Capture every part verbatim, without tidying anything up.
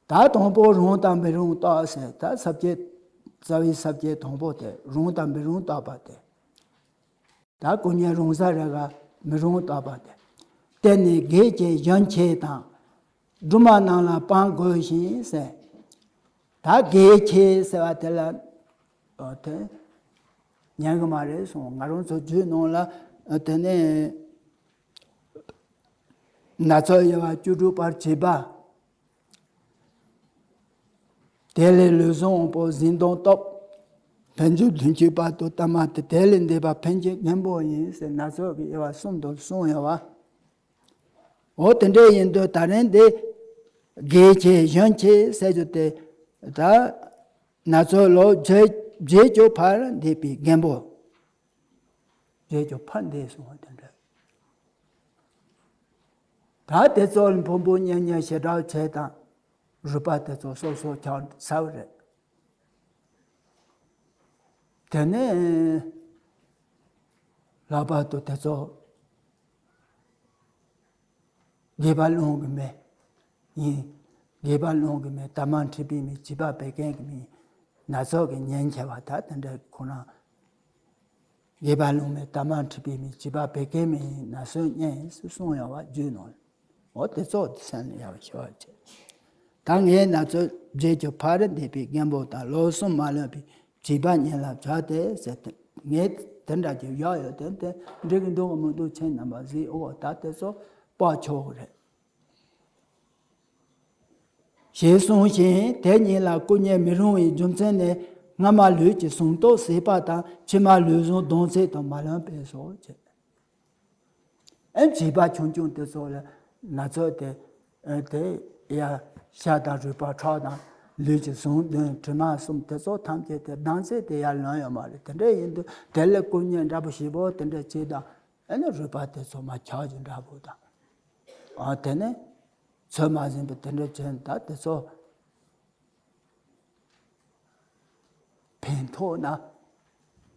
ད་དང་པོ་རུང་དང་མི་རུང་བརྟག་ཟེར། ད་ས་བཅད་རྩ་བའི་ས་བཅད་དང་པོ་དེ་རུང་དང་མི་རུང་བརྟག་པ་དེ། ད་སྐུ་མཉེལ་རུང་ས་རེད་ག་མི་རུང་བརྟག་པ་དེ། བརྟེན་ནས་དགེ་བྱས་གཞོན་ཆེ་དང་། སྦྲུམ་མ་རྣམས་ལ་སྤང་དགོས་ཤིང་ཟེར། ད་དགེ་བྱས་ཟེར་བ་དེ་ལ། ཨོ་དེ་ཉན་གི་མ་རེད་གསུངས། ང་རང་ཚོ་རྒྱུད་ནང་ལ་དེ་ནས་ན་ཚོད་དབྱེ་བ་བཅུ་དྲུག་པར་བྱེད་པ། དེ་ལས་ལུས་ཟུངས་དབང་པོ་གཟི་མདངས་སྟོབས། ཕན་ཚུན་མཐུན་གཅིག་བར་དུ་ལྟ་མ་སྟེ། དེ་ལས་འདས་པ་ཕན་ཆད་རྒན་པོ་ཡིན་ཟེར། ན་ཚོད་ཀྱི་དབྱེ་བ་གསུམ་དུ་གསུངས་ཡོད་བ། འོ་དེ་འདྲ་ཡིན་དུས་ད་རིང་འདི་དགེ་བྱས་གཞོན་ཆེ་ཟེར་རྒྱུ་དེ། ད་ན་ཚོད་ལོ་བརྒྱད་བརྒྱད་ཅུ་ཕར་འདས་པའི་རྒན་པོ། བརྒྱད་ཅུ་ཕར་འདས་སོང་བ་དེ་འདྲ། ད་དེ་ཚོ་ལ་ཕུང་པོ་མཉེན་མཉེན་ཞེ་དྲག་བྱས་དང་། རུས་པ་དེ་ཚོ་སོ་སོ་ཆགས་ཚར་བ་རེད། དེ་ནས་ལྷག་པར་དུ་དེ་ཚོ་དགེ་བ་སློང་གི་མེད། ཡིན། དགེ་བ་སློང་གི་མེད། དམ་པ་འཁྲིད་པའི་མི། བྱིས་པ་བད་ཀན་གྱི་མི། ན་ཚོད་ཀྱི་ཉེན་ཆེ་བ་ད་དེ་འདྲ་ཁོ་རང་། དགེ་བ་སློང་མི། དམ་པ་འཁྲིད་པའི་མི། བྱིས་པ་བད་ཀན་མི། ན་ཚོད་ཉེན་ཟེར་གསུངས་ཡོད་བ་རྒྱུད་ནང་། འོ་དེ་ཚོ་སེམས་ལ་ཡག་པོ་ཤེས་པ་བྱེད། ད་ངས་ན་ཚོད་བརྒྱད་ཅུ་ཕར་འདས་པའི་རྒན་པོ་དང་ལོ་གསུམ་མ་ལོན་པའི་བྱིས་པ་ཉིད་ལ་བྱ་སྟེ་ཟེར་ཏེ། ངས་དེ་འདྲ་ཅིག་བཞག་ཡོད་དེ། དེ་འགྲིག་གི་འདུག་གི་མི་འདུག་ཁྱེད་རྣམ་པ་གཟིགས། འོ་ད་དེ་ཚོ་སྤོ་ཆོག་གི་རེད། ཞེས་གསུངས་ཤིང་། དེ་ཉིད་ལ་སྐུ་མཉེལ་མི་རུང་བའི་རྒྱུ་མཚན་ནི། སྔ་མ་ལུས་ཀྱི་ཟུངས་སྟོབས་ཟད་པ་དང་། ཕྱི་མ་ལུས་ཟུངས་ལྡང་ཚད་དུ་མ་ལོན་པས་སོ་ཞེས། ཨེ་བྱིས་པ་ཆུང་ཆུང་དེ་ཚོ་ལ་ན་ཚོད་དེ། ཨེ་དེ་ཡ་ཤ་དང་རུས་པ། ཁྲག་དང་ལུས་ཀྱི་ཟུངས་བདུན། དྲི་མ་གསུམ་དེ་ཚོ་ཐམས་ཅད་དེ་ལྡང་ཚད་དེ་ཡར་ལོན་ཡོད་མ་རེད། དེ་འདྲ་ཡིན་དུས་དེ་ལ་སྐུ་མཉེལ་འདྲ་པོ་ཞིབ་པོ་དེ་འདྲ་བྱས་དང་། ཨེ་ནི་རུས་པ་དེ་ཚོ་མར་འཁྱག་རྒྱུ་འདྲ་པོ་དང་། ཨ་དེ་ནས་ཚོད་མ་ཟིན་པ་དེ་འདྲ་བྱས་ད་དེ་ཚོ་ཕན་ཐོགས་ན་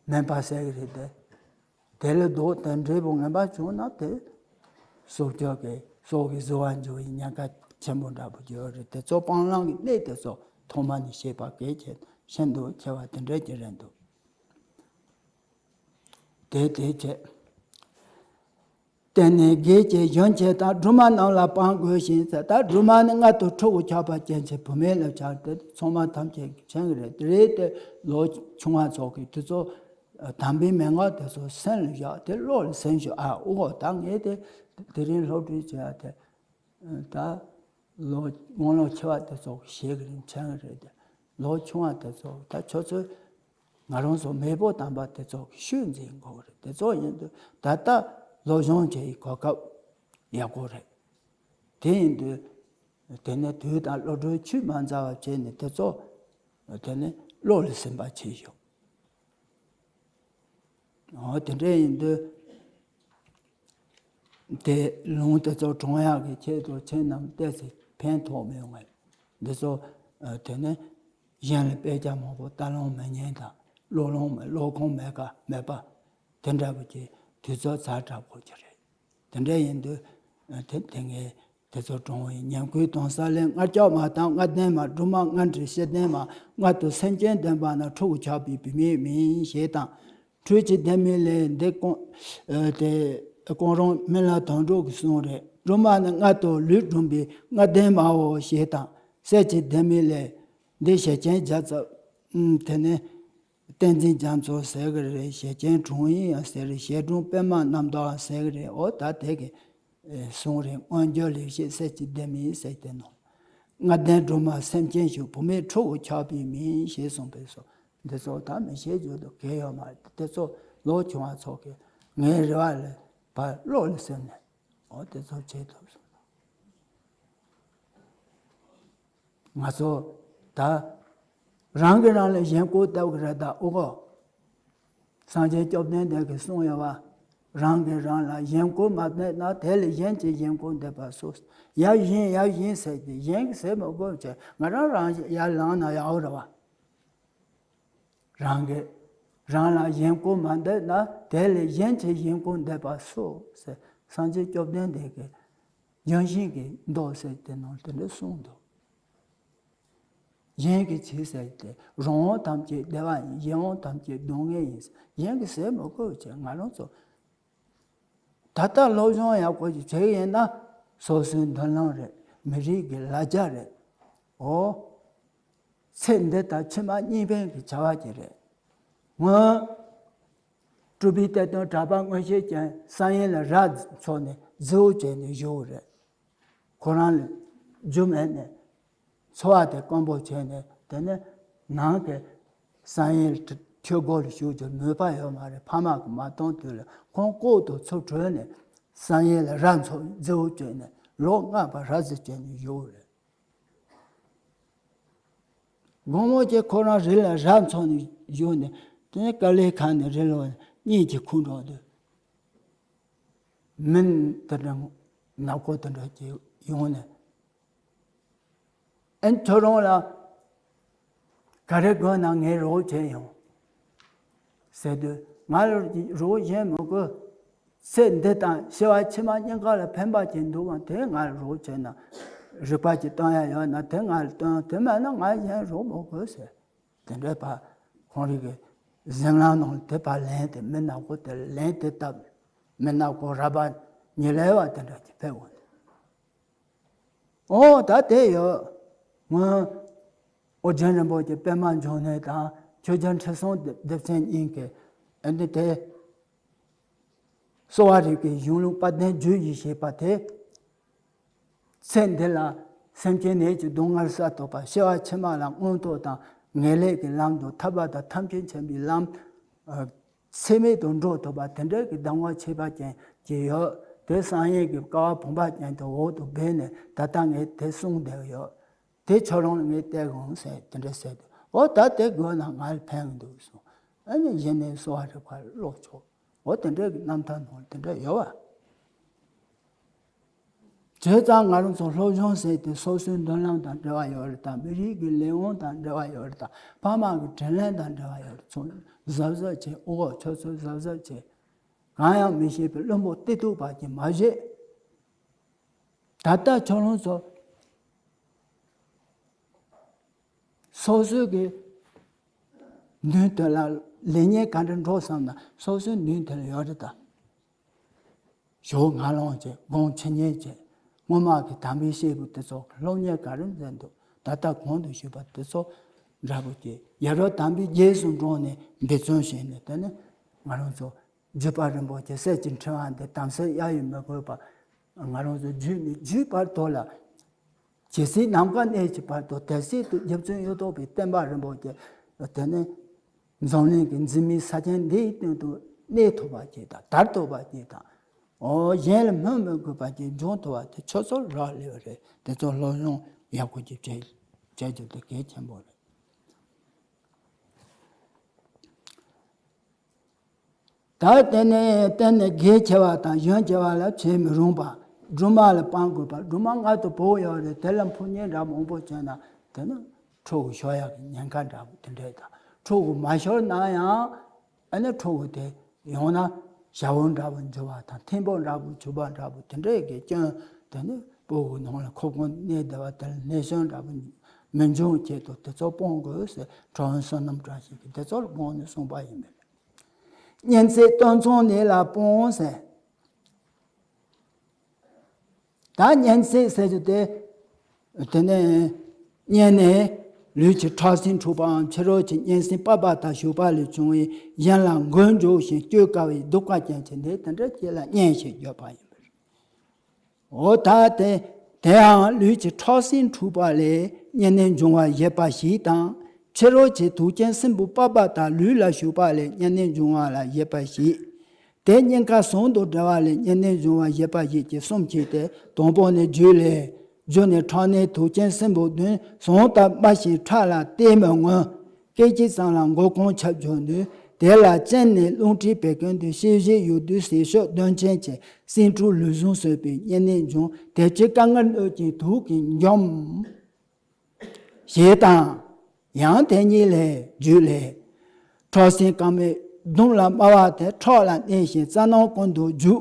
སྨན་པ་ཟེར་གི་རེད་དེ། དེ་ལ་ལྡོག་སྟེ་འབྲས་བུ་ངན་པ་བྱུང་ན་དེ་སྲོག་སྐྱོབ་ཀྱི་སྲོག་གི་གཟུ་བར་འགྱུར་བའི་ཉེན་ཁ་ཆེན་པོ་འདྲ་པོ་ཡོད་རེད། དེ་ཚོ་སྤང་བླང་གི་གནད་དེ་ཚོ་ཐོག་མ་ནས་ཤེས་པ་གལ་ཆེ་ཤིན་ཏུ་ཆེ་བ་དེ་འདྲ་ཅིག་རེད་འདུག་དེ་དེ་བྱས། བརྟེན་ནས་དགེ་བྱས་གཞོན་ཆེ་དང་། སྦྲུམ་མ་རྣམས་ལ་སྤང་དགོས་ཤིང་ཟེར། ད་སྦྲུམ་མ་ནི་མངལ་དུ་ཕྲུ་གུ་ཆགས་པ་ཅན་གྱི་བུད་མེད་ལ་ཆགས་ཏེ། ཚང་མ་ཐམས་ཅད་ཀྱིས་མཁྱེན་གྱི་རེད། དེ་རེད་དེ་ལོ་ཆུང་བ་ཚོ་གིས་དེ་ཚོ་དམ་པའི་མན་ངག་དེ་ཚོ་སེམས་ལ་བཞག་སྟེ་བློ་ལ་ཟིན་ཞིག་ཨ་འོ་ད་ངས་དེ་དེ་རིང་སློབ་ཁྲིད་བྱས་ཡ་དེ། ད་ལོ་དབང་ལུང་ཆེ་བ་དེ་ཚོ་གིས་ཤེས་ཀྱི་རེད། མཁྱེན་གྱི་རེད་དེ། ལོ་ཆུང་བ་དེ་ཚོ་ད་ཁྱོད་ཚོས། ང་རང་ཚོ་མེས་པོ་དམ་པ་དེ་ཚོ་གི་ཤུལ་འཛིན་དགོས་རེད། དེ་ཚོ་ཡིན་དུས་ད་ལྟ་སློབ་སྦྱོང་བྱེད་ཡི་གོ་སྐབས་ཡག་པོ་རེད། དེ་ཡིན་དུས་དེ་ནས་དུས་དང་བློ་གྲོས་ཆུད་མ་ཟ་བ་བྱས་ནས་དེ་ཚོ་དེ་ནས་བློ་ལ་ཟིན་པ་བྱེད་ཤོག་འོ་དེ་འདྲ་ཡིན་དུས། དེ་ལུང་དེ་ཚོ་དྲང་ཡག་གི་ཆེད་དུ་ཁྱེད་རྣམས་ཏོག་ཙམ་ཕན་ཐོགས་མི་ཡོང་ངམ། འདི་ཚོ་ཨ་དེ་ནས་གཞན་ལ་དཔེ་ཆ་མང་པོ་ལྟ་ལོང་མི་ཉན་དང་། ཀློག་ལོང་མི་ཀློག་ཁོམ་མེད་ཀ་མེད་པ་དེ་འདྲ་བོ་ཅིག་དུས་ཚོད་ཛ་དྲག་པོ་ཅིག་རེད། དེ་འདྲ་ཡིན་དུས་ཨ་དེ་དེ་ངས་དེ་ཚོ་དྲང་བའི་ཉེན་ཁུལ་དང་ས་ལེ། མངལ་ཆགས་མ་དང་མངལ་ལྡན་མ། སྦྲུམ་མ་མངལ་འདྲེན་ཤི་ལྡན་མ། མངལ་དུ་སེམས་ཅན་ལྡན་པ་ན་ཕྲུ་གུ་ཆགས་པའི་བུད་མེད་མིན་ཞེས་དང་། འཕྲུལ་གྱི་ལྡེ་མིག་ལས། འདི་ཀོང་ཨ་དེ་ཀོང་རོང་སྨན་བླ་དོན་གྲུབ་ཀྱི་གསུང་རེད། སྦྲུམ་མ་ནི་མངལ་དུ་ལུས་སྦྲུམ་པའི་མངལ་ལྡན་མའོ་ཞེས་དང་། གསེར་གྱི་ལྡེ་མིག་ལས། འདི་ཞེ་ཆེན་རྒྱ་མཚོ། ཨུམ་དེ་ནས་བསྟན་འཛིན་རྒྱ་མཚོ་ཟེར་གི་རེད། ཞེ་ཆེན་དྲུང་ཡིག་ཡང་ཟེར་རེད། ཞེ་དྲུང་པད་མ་རྣམ་དག་ཟེར་གི་རེད། འོ་ད་དེ་གི་གསུང་རེད། མངོན་བརྗོད་ལེགས་བཤད་གསེར་གྱི་ལྡེ་མིག་ཟེར་དེ་ནོ། མངལ་ལྡན་སྦྲུམ་མ་སེམས་ཅན་ཞིག་བུད་མེད་ཕྲུ་གུ་ཆགས་པའི་མིན་ཞེས་གསུངས་པས་སོ། འདི་ཚོ་ད་མི་ཤེས་རྒྱུ་དང་གལ་ཡོད་མ་རེད། དེ་ཚོ་ལོ་ཆུང་བ་ཚོ་གིས་ངའི་རེ་བ་ལ་བར་བློ་ལ་ཟིན་ནས་འོ་དེ་ཚོ་བྱེད་ཐུབ་སོང་། ང་ཚོ་ད་རང་གིས་རང་ལ་གཞན་སྐུར་བཏབ་གི་རེད་ད་ཨོ་གོ། སངས་རྒྱས་བཅོམ་ལྡན་འདས་ཀྱིས་གསུངས་ཡོད་པ། རང་གིས་རང་ལ་གཞན་སྐུར་མ་བཏབ་ན་དེ་ལས་གཞན་གྱིས་གཞན་སྐུར་འདེབས་པ་སུ། ཡབ་གཞན་ཡབ་གཞན་ཟེར་ཏེ་གཞན་གྱིས་ཟེར་མི་དགོས་བྱས་ང་རང་རང་ཡར་ལངས་ན་ཡག་རེད་བ། རང་གིས་རང་ལ་གཞན་སྐུར་མ་འདེབས་ན་དེ་ལས་གཞན་གྱིས་གཞན་སྐུར་འདེབས་པ་སུ་ཟེར། སངས་རྒྱས་བཅོམ་ལྡན་འདས་ཀྱིས་ལྗོན་ཤིང་གི་མདོ་ཟེར་དེ་ནང་དེ་འདྲ་གསུངས་འདུག་གཞན་གྱིས་བྱས་ཟེར་ཏེ། རང་དབང་ཐམས་ཅད་བདེ་བ་ཡིན། གཞན་དབང་ཐམས་ཅད་སྡུག་བསྔལ་ཡིན། གཞན་གྱིས་ཟེར་མི་དགོས་བྱས། ང་རང་ཚོ་ད་ལྟ་སློབ་སྦྱོང་ཡག་པོ་ཞིག་བྱས་ཡིན་ན། སོ་སོའི་མདུན་ལམ་རེད། མི་རིགས་ཀྱི་ལ་རྒྱ་རེད། འོ། ཚེ་འདི་དང་ཕྱི་མ་གཉིས་ཕན་གྱི་བྱ་བ་ཅིག་རེད། སྔོན་སྤྲུལ་པའི་གཏེར་སྟོན་གྲགས་པ་མངོན་ཤེས་ཅན་བསམ་ཡས་ལ་ར་འཚོ་ནས་རྫི་བོ་བྱས་ནས་བཞུགས་རེད། ཁོ་རང་ལ་རྒྱུ་མེད་ནས་འཚོ་བ་དེ་དཀོན་པོ་བྱས་ནས། དེ་ནས་ནང་གི་བསམ་ཡས་ཆོས་སྒོ་ལ་ཞུགས་རྒྱུར་མོས་པ་ཡོད་མ་རེད། ཕ་མ་གིས་མ་གཏོང་དུས་ལ་ཁོང་ལྐོག་ཏུ་ཚུར་བྲོས་ནས་བསམ་ཡས་ལ་ར་འཚོ་རྫི་བོ་བྱས་ནས་ལོ་ལྔ་བར་ར་རྫི་བྱས་ནས་བཞུགས་རེད། དགོང་མོ་ཅིག་ཁོ་རང་རི་ལ་ར་འཚོ་ནས་བཞུགས་ནས། དེ་ནས་དཀའ་ལས་ཁག་ནས་རི་ལ་གཉིད་ཀྱིས་ཁུག་འགྲོ་དུས། མི་དེ་འདྲ་ནག་པོ་དེ་འདྲ་ཅིག་ཡོང་ནས། ཨེ། ཁྱོད་རང་ལ་ག་རེ་དགོས་ན་ངས་རོགས་བྱེད་ཡོང་ཟེར་དུས། ང་ལ་རོགས་གཞན་མི་དགོས། ཚེ་འདི་དང་ཤི་བ་ཕྱི་མ་གཉིས་ཀ་ལ་ཕན་པ་ཅིག་འདུག་པ་དེ་ང་ལ་རོགས་བྱས་ན། རིག་པ་ཅིག་སྟོན་ཡ་ཡོད་ན་དེ་ང་ལ་སྟོན། དེ་མེད་ན་ང་གཞན་རོགས་མི་དགོས་ཟེར། དེ་འདྲའི་བར་ཁོང་རང་གི་གཟིམ་ལམ་ནང་ལ་དེ་བར་ལན་དེ། མི་ནག་པོ་དེ་ལ་ལན་དེ་བཏབ། མི་ནག་པོ་ར་བ་ཉི་ལེ་བ་དེ་འདྲ་ཅིག་ཕེབས་འོང་། འོ། ད་དེ་ཡོད། སྔོན་ཨོ་རྒྱན་རིན་པོ་ཆེ་པདྨ་འབྱུང་གནས་དང་ཆོས་རྒྱལ་ཁྲི་སྲོང་ལྡེ་བཙན་གཉིས་ཀྱིས། ཨ་ནི་དེ་གསོ་བ་རིག་པའི་གཞུང་ལུགས་དཔལ་ལྡན་རྒྱུད་བཞི་ཞེས་པ་དེ། ཚེ་འདི་ལ་སེམས་ཅན་ནད་ཀྱི་སྡུག་བསྔལ་བསལ་ཐུབ་པ། ཤི་བ་ཕྱི་མ་ལ་མངོན་མཐོ་དང་ངེས་ལེགས་ཀྱི་ལམ་དང་ཐར་པ་དང་ཐམས་ཅད་མཁྱེན་པའི་ལམ། ཨ། འཚེ་མེད་དུ་འགྲོ་ཐུབ་པ་དེ་འདྲའི་གི་གདམས་ངག་ཁྱད་པར་ཅན་ཅིག་ཡོད། དེ་བསམ་ཡས་ཀྱི་ཀ་བ་བུམ་པ་ཅན་དུ་འོག་ཏུ་སྦས་ནས་ད་ལྟ་ངས་དེ་གསུངས་བསྡད་ཡོད། དེ་ཁྱོད་རང་ལ་ངས་སྟེར་འོང་ཟེར། དེ་འདྲ་ཟེར་དུས། འོ། ད་དེ་དགོས་ན་ང་ལ་ཕན་གི་འདུག་གསུངས། ཨ་ནི་གཞི་ནས་གསོ་བ་རིག་པ་ཀློག་ཆོག་འོ། དེ་འདྲའི་གི་རྣམ་ཐར་ནང་ལ་དེ་འདྲ་ཡོད་པ། བྱས་ཙང་ང་རང་ཚོ་སློབ་སྦྱོང་ཟེར་དེ་སོ་སོའི་མདུན་ལམ་དང་འབྲེལ་བ་ཡོད་རེད་དང་། མི་རིགས་ཀྱི་ལས་དབང་དང་འབྲེལ་བ་ཡོད་རེད་དང་། ཕ་མ་གི་དྲིན་ལན་དང་འབྲེལ་བ་ཡོད་རེད། ཚོ་གཟབ་གཟབ་བྱེད། ཨོ། ཁྱོད་ཚོ་གཟབ་གཟབ་བྱེད། གང་ཡང་མི་ཤེས་པའི་བླུན་པོ་གཏི་ཐུག་པ་ཅིག་མ་བྱེད། ད་ལྟ་ཁྱོད་རང་ཚོ་སོ་སོའི་གི་མདུན་དེ་ལ་ལེགས་ཉེས་ག་འདྲ་འགྲོ་བསམ་ན་སོ་སོའི་མདུན་དེ་ལ་ཡོད་རེད་ད། ཞོགས་སྔ་ལངས་བྱས། དགོང་ཕྱི་ཉལ་བྱས། སྔོན་མ་གི་དམ་པའི་སྐྱེས་བུ་དེ་ཚོ་གི་སློབ་གཉེར་ག་རེ་མཛད་འདུག་ད་ལྟ་གོང་དུ་ཞུས་པ་དེ་ཚོ་འདྲ་པོ་བྱས། ཡ་རབས་དམ་པའི་རྗེས་སུ་འབྲངས་ནས་འབད་བརྩོན་བྱས་ནས། དེ་ནས་ང་རང་ཚོ་བརྒྱུད་པ་རིན་པོ་ཆེ་གསེར་གྱི་ཕྲེང་བ་འདི་དམ་ཚིག་གཡའ་ཡིས་མི་གོས་པ། ང་རང་ཚོ་རྒྱུད་ནས་རྒྱུད་བར་དོ་ལ། ཇི་སྲིད་ནམ་མཁའ་གནས་ཀྱི་བར་དུ་དེ་སྲིད་དུ་རྗེ་བཙུན་གཡུ་ཐོག་པའི་བསྟན་པ་རིན་པོ་ཆེ་དེ་ནི་འཛམ་གླིང་གི་འཛིན་མའི་ས་ཆེན་འདིའི་སྟེང་དུ་གནས་ཐུབ་པ་ཅིག་དང་། དར་ཐུབ་པ་ཅིག་དང་། འོ། གཞན་ལ་སྨོན་མི་དགོས་པ་ཅིག་འབྱུང་ཐུབ་པ་དེ་ཁྱོད་ཚོར་རག་ལས་པ་རེད། དེ་ཚོ་སློབ་སྦྱོང་ཡག་པོ་ཅིག་བྱེད་བྱེད་རྒྱུ་དེ་གལ་ཆེན་པོ་རེད། ད་དེ་ནས་གཏན་ནས་དགེ་ཆེ་བ་དང་གཞོན་ཆེ་བ་ལ་བྱེད་མི་རུང་བ། སྦྲུམ་མ་ལ་སྤང་དགོས་པ། སྦྲུམ་མ་མངལ་དུ་བུད་ཡོད་རེད། དེ་ལ་ཕོ་ཉ་འདྲ་མང་པོ་བྱུང་ན་དེ་ནི་ཕྲུ་གུ་ཤོར་ཡག་གི་ཉེན་ཁ་འདྲ་པོ་དེ་འདྲས་དང་། ཕྲུ་གུ་མ་ཤོར་ན་ཡང་ཨ་ནི་ཕྲུ་གུ་དེ་ཡང་ན་ཞ་བོ་འདྲ་པོ་འགྱུར་བ་དང་། ཐིམ་ཕུག་འདྲ་པོ་འགྱུར་བ་འདྲ་པོ་དེ་འདྲས་ཀྱི་སྐྱོན། དེ་ནི་སྤུ་གུ་ནང་ལ་ཁོག་ཁོག་གནས་བསྡད་པ་དེ་ལ་ནད་སྐྱོན་འདྲ་པོ་མི་འབྱུང་ཆེད་དུ་དེ་ཚོ་སྤོང་དགོས་ཟེར། ཁྲོ་བོ་བསོད་ནམས་བཀྲ་ཤིས་ཀྱིས་དེ་ཚོ་ལ་དགོངས་ནས་གསུངས་པ་ཡིན་པས། གཉན་ཚད་སྟོད་འཚངས་ནད་ལ་སྤོང་ཟེར། ད་གཉན་ཚད་ཟེར་རྒྱུ་དེ། དེ་ནས་གཉན་ནད་ལུས་ཀྱི་ཁྲག་སྲིན་འཁྲུགས་པའམ་ཕྱི་རོལ་གྱི་གཉན་སྲིན་པགས་པ་དང་ཞུགས་པ་ལས་བྱུང་བའི་གཞན་ལ་འགོས་འཇུག་ཞིང་བཅོས་དཀའ་བའི་གདུག་པ་ཅན་གྱི་ནད་དེ་འདྲ་ཅིག་ལ་གཉན་ཞེས་བརྗོད་པ་ཡིན་པས། འོ་ད་དེ། དེའང་ལུས་ཀྱི་ཁྲག་སྲིན་འཁྲུགས་པ་ལས་གཉན་ནད་འབྱུང་བར་བཞེད་པ་ཞིག་དང་། ཕྱི་རོལ་གྱི་དུག་ཅན་སྲིན་བུ་པགས་པ་དག་ལུས་ལ་ཞུགས་པ་ལས་གཉན་ནད་འབྱུང་བ་ལ་བཞེད་པ་ཞིག་དེ་གཉིས་ཀ་ཟུང་དུ་འབྲེལ་བ་ལས་གཉན་ནད་འབྱུང་བར་བཞེད་པ་ཞིག་ཅེས་གསུམ་མཆིས་ཏེ། དང་པོ་ནི་རྒྱུད་ལས། རྒྱུ་ནི་ཁྲག་ནད་དུག་ཅན་སྲིན་བུ་བདུན་ཟུངས་ལྟར་སྨྲ་ཞིང་ཁྲག་ལ་བལྟས་མི་མངོན། སྐད་ཅིག་ཙམ་ལ་མགོ་རྐང་ཁྱབ་འགྱུར་ནུས། དེ་ལ་གཅིན་ནད་རླུང་མཁྲིས་བད་ཀན་འདུས། ཤེས་བཞིན་ཡུལ་དུས་ཟས་སྤྱོད་གདོན་རྐྱེན་གྱིས་སྲིན་འཁྲུགས་ལུས་ཟུངས་གསོད་པའི་གཉན་ནད་འབྱུང་། དེ་ཕྱིར་དཀའ་ངལ་གནོད་ཅིང་དུག་གིས་འཇོམས། ཞེས་དང་། ཡང་དེ་ཉིད་ལས་རྒྱུད་ལས། ཁྲག་སྲིན་རྐང་མའི་གདུང་ལ་དམར་བ་དེ་ཁྲག་ལ་གནས་ཤིང་རྩ་ནང་ཀུན་ཏུ་རྒྱུ།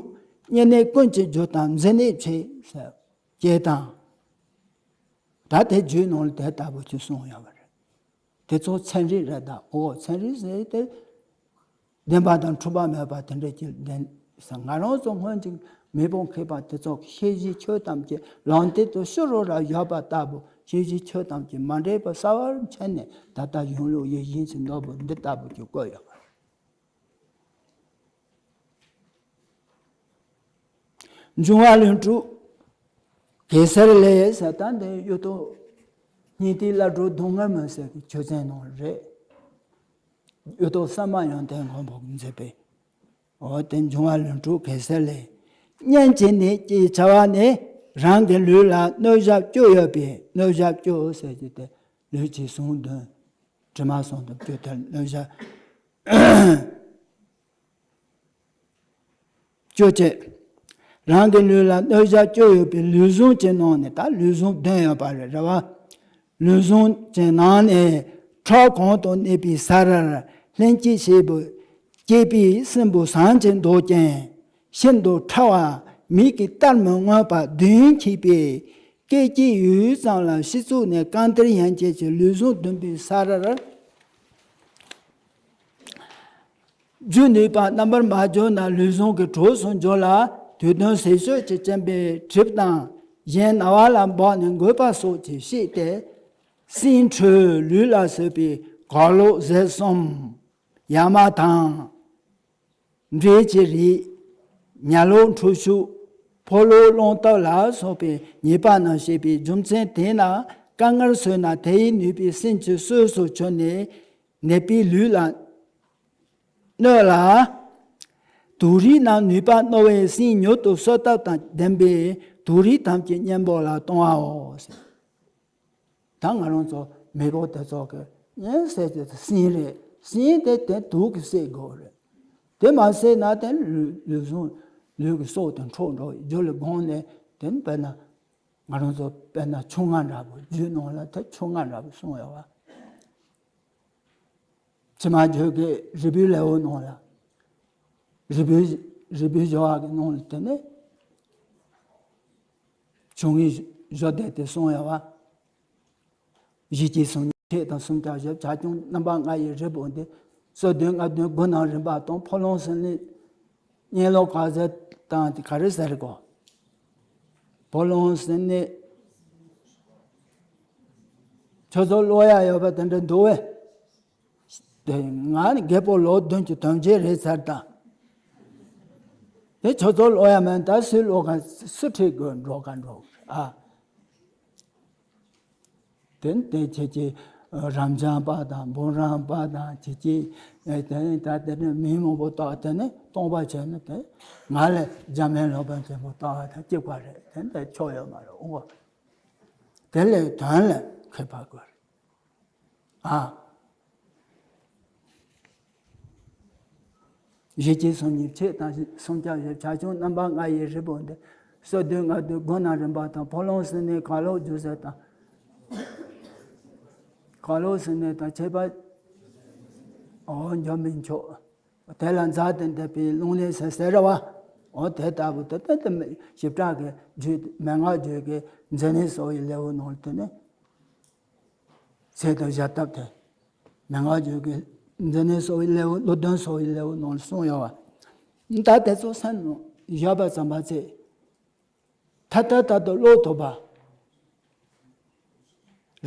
གཉན་ནད་ཀུན་གྱི་རྒྱུ་དང་མཛེ་ནད་མཆེད་ཟེར། ཅེས་དང་། ད་དེ་རྒྱུད་ནང་ལ་དེ་ལྟ་བུ་ཅིག་གསུངས་ཡོད་པ་རེད། དེ་ཚོ་ཚན་རིག་རེད་ད། འོ་ཚན་རིག་ཟེར་ཏེ་བདེན་པ་དང་འཁྲུལ་པ་མེད་པ་དེ་འདྲ་ཅིག་ལྡན་ས། ང་རང་ཚོ་སྔོན་གྱི་མེས་པོ་མཁས་པ་དེ་ཚོ་ཤེས་བཞིན་ཆོས་ཐམས་ཅད་ལམ་སྟེང་དུ་ཕྱི་རོལ་ལ་བཞག་པ་ལྟ་བུ། ཤེས་བཞིན་ཆོས་ཐམས་ཅད་མ་འདྲེས་པ་གསལ་བར་མཁྱེན་ནས། ད་ལྟ་གཞུང་ལུགས་ཡིད་བཞིན་གྱི་ནོར་བུ་འདི་ལྟ་བུ་ཅིག་བཀོད་ཡོད་པ་རེད། འབྱུང་བ་ལྷུན་གྲུབ་གེ་སར་ལས་ཟེར། ད་འདི་གཡུ་ཐོག་སྙིང་ཐིག་བླ་སྒྲུབ་སྡུག་བསྔལ་མུན་སེལ་གྱི་ཆོས་ཚན་ནང་རེད། གཡུ་ཐོག་གསར་མ་ཡོན་ཏན་མགོན་པོ་གིས་མཛད་པའི། འོ་དེ་འབྱུང་བ་ལྷུན་གྲུབ་གེ་སར་ལས། སྙན་གྱི་ནད་ཀྱི་བྱ་བ་ནི། རང་གི་ལུས་ལ་གནོད་བྱ་བཅུ་ཡོད་པས། གནོད་བྱ་བཅུ་ཟེར་གྱི་དེ་ལུས་ཀྱི་ཟུངས་བདུན། དྲི་མ་ཟུངས་བདུན་བཅུ་དེར་གནོད་བྱ་བཅུ་བྱས། རང་གི་ལུས་ལ་གནོད་བྱ་བཅུ་ཡོད་པའི་ལུས་ཟུངས་ཀྱི་ནང་ནས། ད་ལུས་ཟུངས་བདུན་ཡོད་པ་རེད། རེད་བ། ལུས་ཟུངས་ཀྱི་ནང་ནས་ཁྲག་གང་དུ་གནས་པའི་ས་རར་ལྷན་སྐྱེས་སྐྱེས་བུ་སྐྱེས་པའི་སྲིན་བུ་ཟངས་ཀྱི་མདོག་ཅན། ཤིན་ཏུ་ཕྲ་བ་མིག་གིས་བལྟར་མི་མངོན་པ་བདུན་མཆིས་པས། སྐད་ཅིག་ཡུད་ཙམ་ལ་སྤྱི་གཙུག་ནས་རྐང་མཐིལ་ཡན་ཆད་ཀྱི་ལུས་ཟུངས་བདུན་པའི་ས་རར་འཇུ་ནུས་པ་རྣམ་པར་མ་གྱུར་ན། ལུས་ཟུངས་ཀྱི་གྲོགས་སུ་འགྱུར་ལ། དུས་གདོན་ཟས་གཤོག་གིས་བཅིངས་པའི་གྲིབ་དང་། གཞན་ན་བ་ལ་འབགས་ནས་འགོས་པ་སོགས་ཀྱིས་བཤིག་སྟེ། སྲིན་ཁྲོས་ལུས་ལ་ཟོས་པའི་གག་ལྷོག་ཟས་གསུམ། ཡ་མ་དང་། འབྲས་ཀྱི་རིགས། ཉ་ལོག་འཁྲུ་ཤུགས། ཕོ་ལོག་རླུང་རྟ་ལ་སོགས་པའི་ཉེས་པ་རྣམས་བཤད་པའི་རྒྱུ་མཚན་དེས་ན། དཀར་མངར་ཟོས་ན་དེ་ཡིས་ནུས་པའི་སྲིན་གྱིས་གསོས་སུ་གྱུར་ནས་ནད་པའི་ལུས་ལ་གནོད་ལ། དུག་རིགས་རྣམས་ནུས་པ་རྣོ་བས་སྲིན་མྱུར་དུ་གསོད་ཐབས་དང་ལྡན་པས། དུག་རིགས་ཐམས་ཅད་གཉེན་པོ་ལ་གཏོང་བའོ། ད་ང་རང་ཚོ་མེས་པོ་དེ་ཚོ་གིས་ངན་ཟེར་གྱི་སྲིན་རེད། སྲིན་དེ་དེ་དུག་གིས་བསད་དགོས་རེད། དེ་མ་བསད་ན་དེ་ལུས་ལུས་ཟུངས་ལུས་ཀྱི་སྲོག་དེ་འཕྲོག་འགྲོ་བའི་རྒྱུ་ལ་དགོངས་ནས། དེ་དཔེར་ན་ང་རང་ཚོ་དཔེར་ན་ཆུང་ང་འདྲ་པོ། རྒྱུད་ནང་ལ་དེ་ཆུང་ང་འདྲ་པོ་གསུངས་ཡོད་བ། ཕྱི་མ་རྒྱུད་ཀྱི་རིལ་བུའི་ལེའུ་ནང་ལ། རིལ་བུའི་རིལ་བུའི་སྦྱོར་བ་གི་ནང་ལ་དེ་ནས་ཆུང་ངུའི་སྦྱོར་སྡེ་དེ་གསུངས་ཡོད་བ། གཞི་གཅིག་སོང་ཉིད་ཕྱེད་དང་སུམ་བརྒྱ་བཞི། བྱ་ཁྱུང་རྣམ་པ་ལྔ་ཡི་རིལ་བུ་འདི། སོ་བདུན་ལྔ་བདུན་དགུ་རྣམས་རིམ་པ་དང་། ཕོ་ལོང་སྲིན་ནད་གཉན་ལོག་གག་ཟས་དང་། དེ་ག་རེ་ཟེར་གོ། ཕོ་ལོང་སྲིན་ནད། ཁྱོད་ཚོ་ཀློག་ཡ་ཡོད་པ་དེ་འདྲ་འདུག་བས། དེ་ང་ནི་རྒད་པོ་ལོ་བདུན་གྱི་དོན་རྐྱེན་རེད་ཚར་དང་། དེ་ཁྱོད་ཚོ་ཀློག་ཡ་མིན། ད་སུས་ཀློག་ག་སུ་ཁྲིད་དགོས། འགྲོ་ག་འགྲོ་ཨ། དེ་ནི་དེ་ཁྱེད་ཀྱི་རབ་འབྱམས་པ་དང་འབུམ་རམས་པ་དང་། ཁྱེད་ཀྱི་དེ་ནི་ད་དེ་ནི་མི་མང་པོ་བཏགས། དེ་ནི་སྟོང་པ་བྱས་ན་དེ་ང་ལས་འཇམ་དབྱངས་སློབ་དཔོན་ཆེན་པོ་བཏགས་པ་དང་གཅིག་པ་རེད། དེ་ནི་དེ་ཆོག་ཡོད་མ་རེད། འོ་དེ་ལས་དོན་ལ་མཁས་པ་དགོས་རེད་ཨ། གཞི་གཅིག་སོང་ཉིད་ཕྱེད་དང་སུམ་བརྒྱ་བཞི། བྱ་ཁྱུང་རྣམ་པ་ལྔ་ཡི་རིལ་བུ་འདི། སོ་བདུན་ལྔ་བདུན་དགུ་རྣམས་རིམ་པ་དང་། ཕོ་ལོང་སྲིན་ནད་གག་ལྷོག་རྒྱུ་ཟས་དང་། གག་ལྷོག་སྲིན་ནད་དང་ཁྱད་པར། འོ་འཇོམས་པའི་མཆོག། དེ་ལ་ཛཱ་ཏི་འདེབས་པའི་རླུང་ནད་ཟེར་ཟེར་བ། འོ་དེ་ལྟ་བུ་དེ་ལྟ་དེ་ཞིབ་ཕྲ་གི་རྒྱུད་མན་ངག་རྒྱུད་ཀྱི་མཛེ་ནད་གསོ་བའི་ལེའུ་ནང་ལ་དེ་ནི། ཚད་དང་བཞག་ཐབས་དེ། མན་ངག་རྒྱུད་ཀྱི་མཛེ་ནད་གསོ་བའི་ལེའུ། ཀླུ་གདོན་གསོ་བའི་ལེའུ་ནང་ལ་གསུངས་ཡོད་བ། ད་དེ་ཚོ་སེམས་ནང་བཞག་པ་ཙམ་པ་ཚེ། ཐ་ཐ་ཐ་དུ་ཀློག་ཐུབ་པ།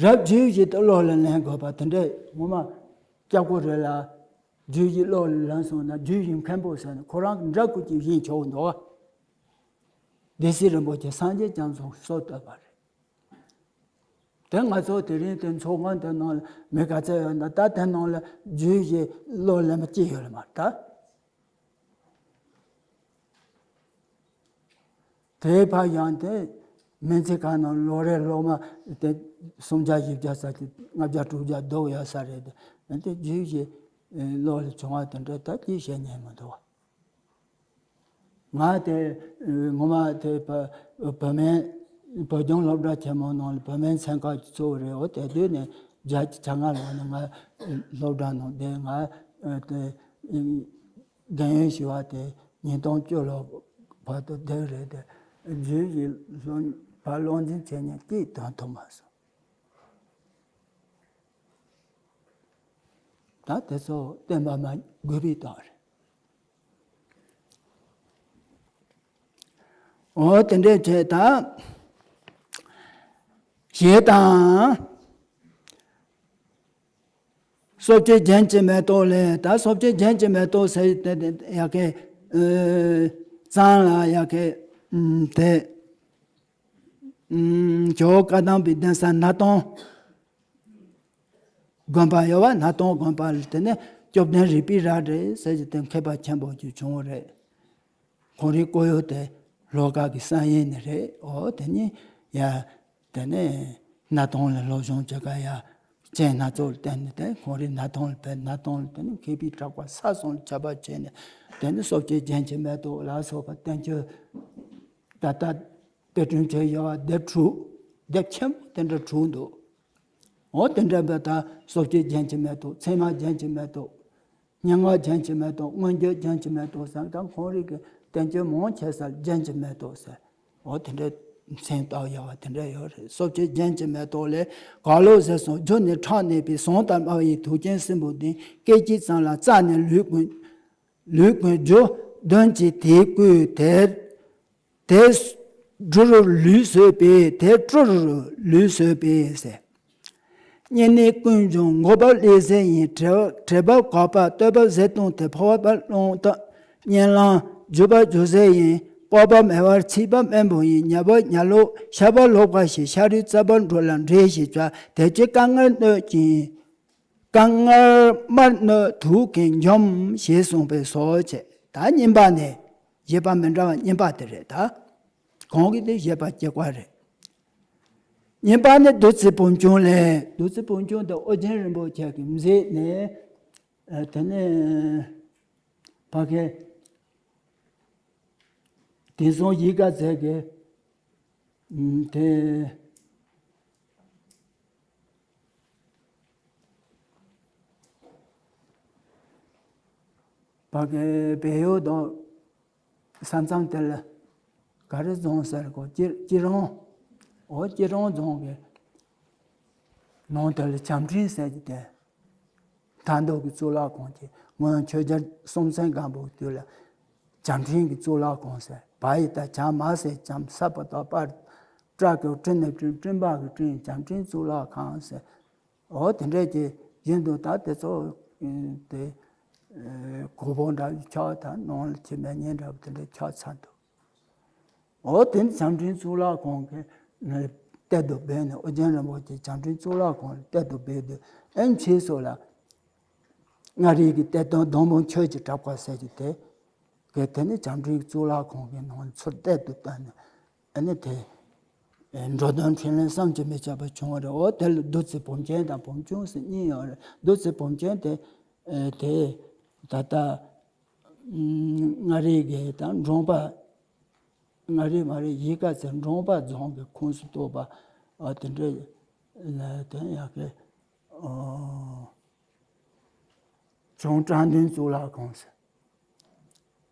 རབ་རྒྱུད་བཞི་དེ་བློ་ལ་ལེན་དགོས་པ་དེ་འདྲ་ངོ་མ་སྐྱབས་ཀྱི་རེད་ལ། རྒྱུད་བཞི་བློ་ལ་ལེན་སོང་ན་རྒྱུད་བཞི་མཁན་པོ་ཟེར་ནས་ཁོ་རང་གི་འདྲ་སྐུ་གཅིག་བཞེངས་ཆོག་འདུག་བ། སྡེ་སྲིད་རིན་པོ་ཆེ་སངས་རྒྱས་རྒྱ་མཚོ་སྲོལ་བཏོད་པ་རེད། དེ་ང་ཚོ་དེ་རིང་དེ་ཚོགས་ཁང་དེ་ནང་ལ་མི་ག་ཚད་ཡོད་ན། ད་དེ་ནང་ལ་རྒྱུད་བཞི་བློ་ལེན་པ་གཅིག་ཡོད་ལ་མ་རེད་ད། དེའི་ཕར་ཡང་དེ་སྨན་རྩིས་ཁང་ནང་ལོ་རེ་སློབ་མ་དེ་སུམ་བརྒྱ་བཞི་བརྒྱ་ཙམ་གྱི་ལྔ་བརྒྱ་དྲུག་བརྒྱ་བསྡད་ཡོད་ས་རེད་དེ། དེ་རྒྱུད་བཞི་བློ་ལ་བྱུང་བ་དེ་འདྲ་ད་ཅིག་བཤད་ཉན་མི་འདུག་བ། ང་དེ་ངོ་མ་དེ་བ་བོད་སྨན་བོད་ལྗོངས་སློབ་གྲྭ་ཆེན་མོ་ནང་ལ་བོད་སྨན་ཚན་ཁག་གི་གཙོ་བོ་རེད། འོ་དེ་དུས་ནས་བརྒྱད་ཅུ་གྱ་ལྔ་ལོ་ནས་ང་སློབ་གྲྭ་ནང་བསྡད། ང་དེ་རྒན་ཡོལ་ཞུ་བ་དེ་ཉིས་སྟོང་བཅུ་ལོ་བར་དུ་བསྡད་རེད་དེ། རྒྱུད་བཞི་ལོ་བར་སློབ་འཛིན་བྱེད་མཁན་གཅིག་ཐོན་ཐུབ་མ་སོང་། ད་དེ་ཚོ་བསྟན་པ་མ་དགོས་པའི་དོན་རེད། འོ་དེ་འདྲས་བྱས་ད། ཞེས་དང་། སོ་སྐྱེ་རྒྱན་གྱི་མེ་ཏོག་ལས། ད་སོ་སྐྱེ་རྒྱན་གྱི་མེ་ཏོག་ཟེར་ཏེ་ཡ་གི་ཨ་གཙང་ལ་ཡ་གི་ཨམ་དེ་ཨམ་ཇོ་བོ་བཀའ་གདམས་པའི་གདན་ས་སྣར་ཐང་དགོན་པ་ཡོད་པ། སྣར་ཐང་དགོན་པ་ལ་དེ་ནས་སྐྱོབ་ལྡན་རིག་པའི་རལ་གྲི་ཟེར་གྱི་དེ་མཁས་པ་ཆེན་པོ་ཅིག་བྱུང་བ་རེད། ཁོང་རའི་སྐུ་ཡུལ་དེ་ལྷོ་ཁ་གི་བསམ་ཡས་ནས་རེད། འོ་དེ་ནས་ཡ་དེ་ནས་སྣར་ཐང་ལ་སློབ་སྦྱོང་བྱེད་ག་ཡ་རྐྱེན་སྣ་ཚོགས་ལ་བརྟེན་ནས་དེ་ཁོང་རའི་སྣར་ཐང་ལ་ཕེབས། སྣར་ཐང་ལ་དེ་ནས་མཁས་པའི་གྲགས་པ་ས་གསུམ་ལ་ཁྱབ་པ་བྱས་ནས་དེ་ནས་སོ་སྐྱེ་རྒྱན་གྱི་མེ་ཏོག་ལ་སོགས་པ་བསྟན་བཅོས་ད་ལྟ་དཔེ་སྐྲུན་བྱས་ཡོད་པ་དེབ་དྲུག་དེབ་ཆེན་པོ་དེ་འདྲ་དྲུག་འདུག་འོ་དེ་འདྲ་བ་ད་སོ་སྐྱེ་རྒྱན་གྱི་མེ་ཏོག་མཚན་མ་རྒྱན་གྱི་མེ་ཏོག་སྙན་ངག་རྒྱན་གྱི་མེ་ཏོག་སྔོན་འགྱུར་རྒྱན་གྱི་མེ་ཏོག་ཟེར། ད་ཁོང་རིགས་ཀྱི་བསྟན་བཅོས་མང་ཆེ་ས་རྒྱན་གྱི་མེ་ཏོག་ཟེར། འོ་དེ་འདྲའི་མཚན་བཏགས་ཡོད་པ་དེ་འདྲ་ཡོད་རེད། སོ་སྐྱེ་རྒྱན་གྱི་མེ་ཏོག་ལས། གར་ལོག་ཟས་སོགས་རྒྱུ་ནི་ཕྲང་གནས་པའི། ཟངས་དང་དམར་བའི་དུག་ཅན་སྲིན་བུ་ལྡན། སྐད་ཅིག་ཙམ་ལ་རྩ་ནས་ལུས་ཀུན་ལུས་ཀུན་རྒྱུ། གདོན་གྱིས་དེ་བསྐུལ་དེར། དེ་སྦྲུལ་ལུས་ཟོས་པས། དེ་སྦྲུལ་ལུས་ཟོས་པས་ཟེར། བསྙེན་གནས་ཀུན་འབྱུང་མགོ་བབས་ལས་ཟད་ཡིན། བྲེལ་བྲེལ་བབས་གག་པ། བསྟོད་བབས་ཟས་བཏུང་སྟེ། འཕོ་བབས་རླུང་རྟ་གཉན་ལངས། རྒྱུ་བབས་རྒྱུ་ཟད་ཡིན། དཔའ་བབས་མེ་འབར། ཚིག་བབས་རྨེན་བུ་ཡིན། ཉ་བབས་ཉ་ལོག་ཤ་བབས་ལོག་པ་ཞིག་ཤ་རུས་རྩ་བར་འགྲོ་ལ་འདྲེ་ཞེས་བྱ། དེ་ཕྱིར་དཀར་མངར་སྣོད་ཀྱི། དཀར་མངར་དམར་སྣོད་དུག་གིས་འཇོམས་ཞེས་གསུངས་པས་སོ་བྱས། ད་གཉིས་པ་ནི། བཞེད་པ་མི་འདྲ་བ་གཉིས་པ་དེ་རེད་ད། གོང་གི་དེ་བཞེད་པ་གཅིག་པ་རེད། གཉིས་པ་ནི་བདུད་རྩི་བུམ་ཆུང་ལས། བདུད་རྩི་བུམ་ཆུང་དེ་ཨོ་རྒྱན་རིན་པོ་ཆེ་གིས་མཛད་ནས། ཨ་དེ་ནས་ཕ་གི་དེང་སང་གཞིས་ཀ་རྩེ་གི་ཨམ་དེ་ཕ་གི་བལ་ཡུལ་དང་ས་མཚམས་དེ་ལ་ག་རེ་རྫོང་ཟེར་གོ། སྐྱིད་སྐྱིད་རོང་། འོ་སྐྱིད་རོང་རྫོང་གི་ནང་དེ་ལ་བྱམས་སྤྲིན་ཟེར་གྱི་དེ། མཐའ་འདུལ་གྱི་གཙུག་ལག་ཁང་གི། སྔོན་ཆོས་རྒྱལ་སྲོང་བཙན་སྒམ་པོའི་དུས་ལ་བྱམས་སྤྲིན་གྱི་གཙུག་ལག་ཁང་ཟེར། བ་ཡི་ད་བྱམས་མ་ཟེར་བྱམས། ས་པ་ད་སྤར། སྤྲ་གི་སྤྲིན་ནས་སྤྲིན། སྤྲིན་པ་གི་སྤྲིན། བྱམས་སྤྲིན་གཙུག་ལག་ཁང་ཟེར། འོ་དེ་འདྲས་ཀྱི་བཞིན་དུ་ད་དེ་ཚོ་དེ་གོ་བོ་འདྲ་བའི་ཆགས། ད་ནང་ལ་ཁྱི་མེད་ཉེན་འདྲ་བ་དེ་འདྲས་ཆགས་ཚར་འདུག་འོ་དེ་ནི་བྱམས་སྤྲིན་གཙུག་ལག་ཁང་གི་གཏེར་དུ་སྦས་ནས། ཨོ་རྒྱན་རིན་པོ་ཆེ་བྱམས་སྤྲིན་གཙུག་ལག་ཁང་ལ་གཏེར་དུ་སྦས་དུས། ཨེ་ཕྱིས་སུ་ལ་མངའ་རིས་ཀྱི་གཏེར་སྟོན་སྡོང་པོ་ཆོས་ཀྱི་གྲགས་པ་ཟེར་གྱི་དེ་གིས་དེ་ནི་བྱམས་སྤྲིན་གཙུག་ལག་ཁང་གི་ནང་ཚུར་གཏེར་དུ་བཏོན་ནས། ཨ་ནི་དེ་འགྲོ་དོན་འཕྲིན་ལས་བསམ་གྱིས་མི་ཁྱབ་པ་བྱུང་བ་རེད། འོ་དེ་ལ་བདུད་རྩི་བུམ་ཆེན་དང་བུམ་ཆུང་ཟེར་གཉིས་ཡོད་རེད། བདུད་རྩི་བུམ་ཆེན་དེ་དེ་ད་ལྟ་མངའ་རིས་ཀྱི་དང་འབྲོང་པ། མངའ་རིས་མ་རེད། གཞིས་ཀ་རྩེ་འབྲོང་པ་རྫོང་གི་ཁོངས་སུ་གཏོགས་པ། ཨ་དེ་འདྲ་ལ་དེ་ཡག་གི་ཨོ་བྱང་བཀྲག་མདུན་གཙུག་ལག་ཁང་ཟེར།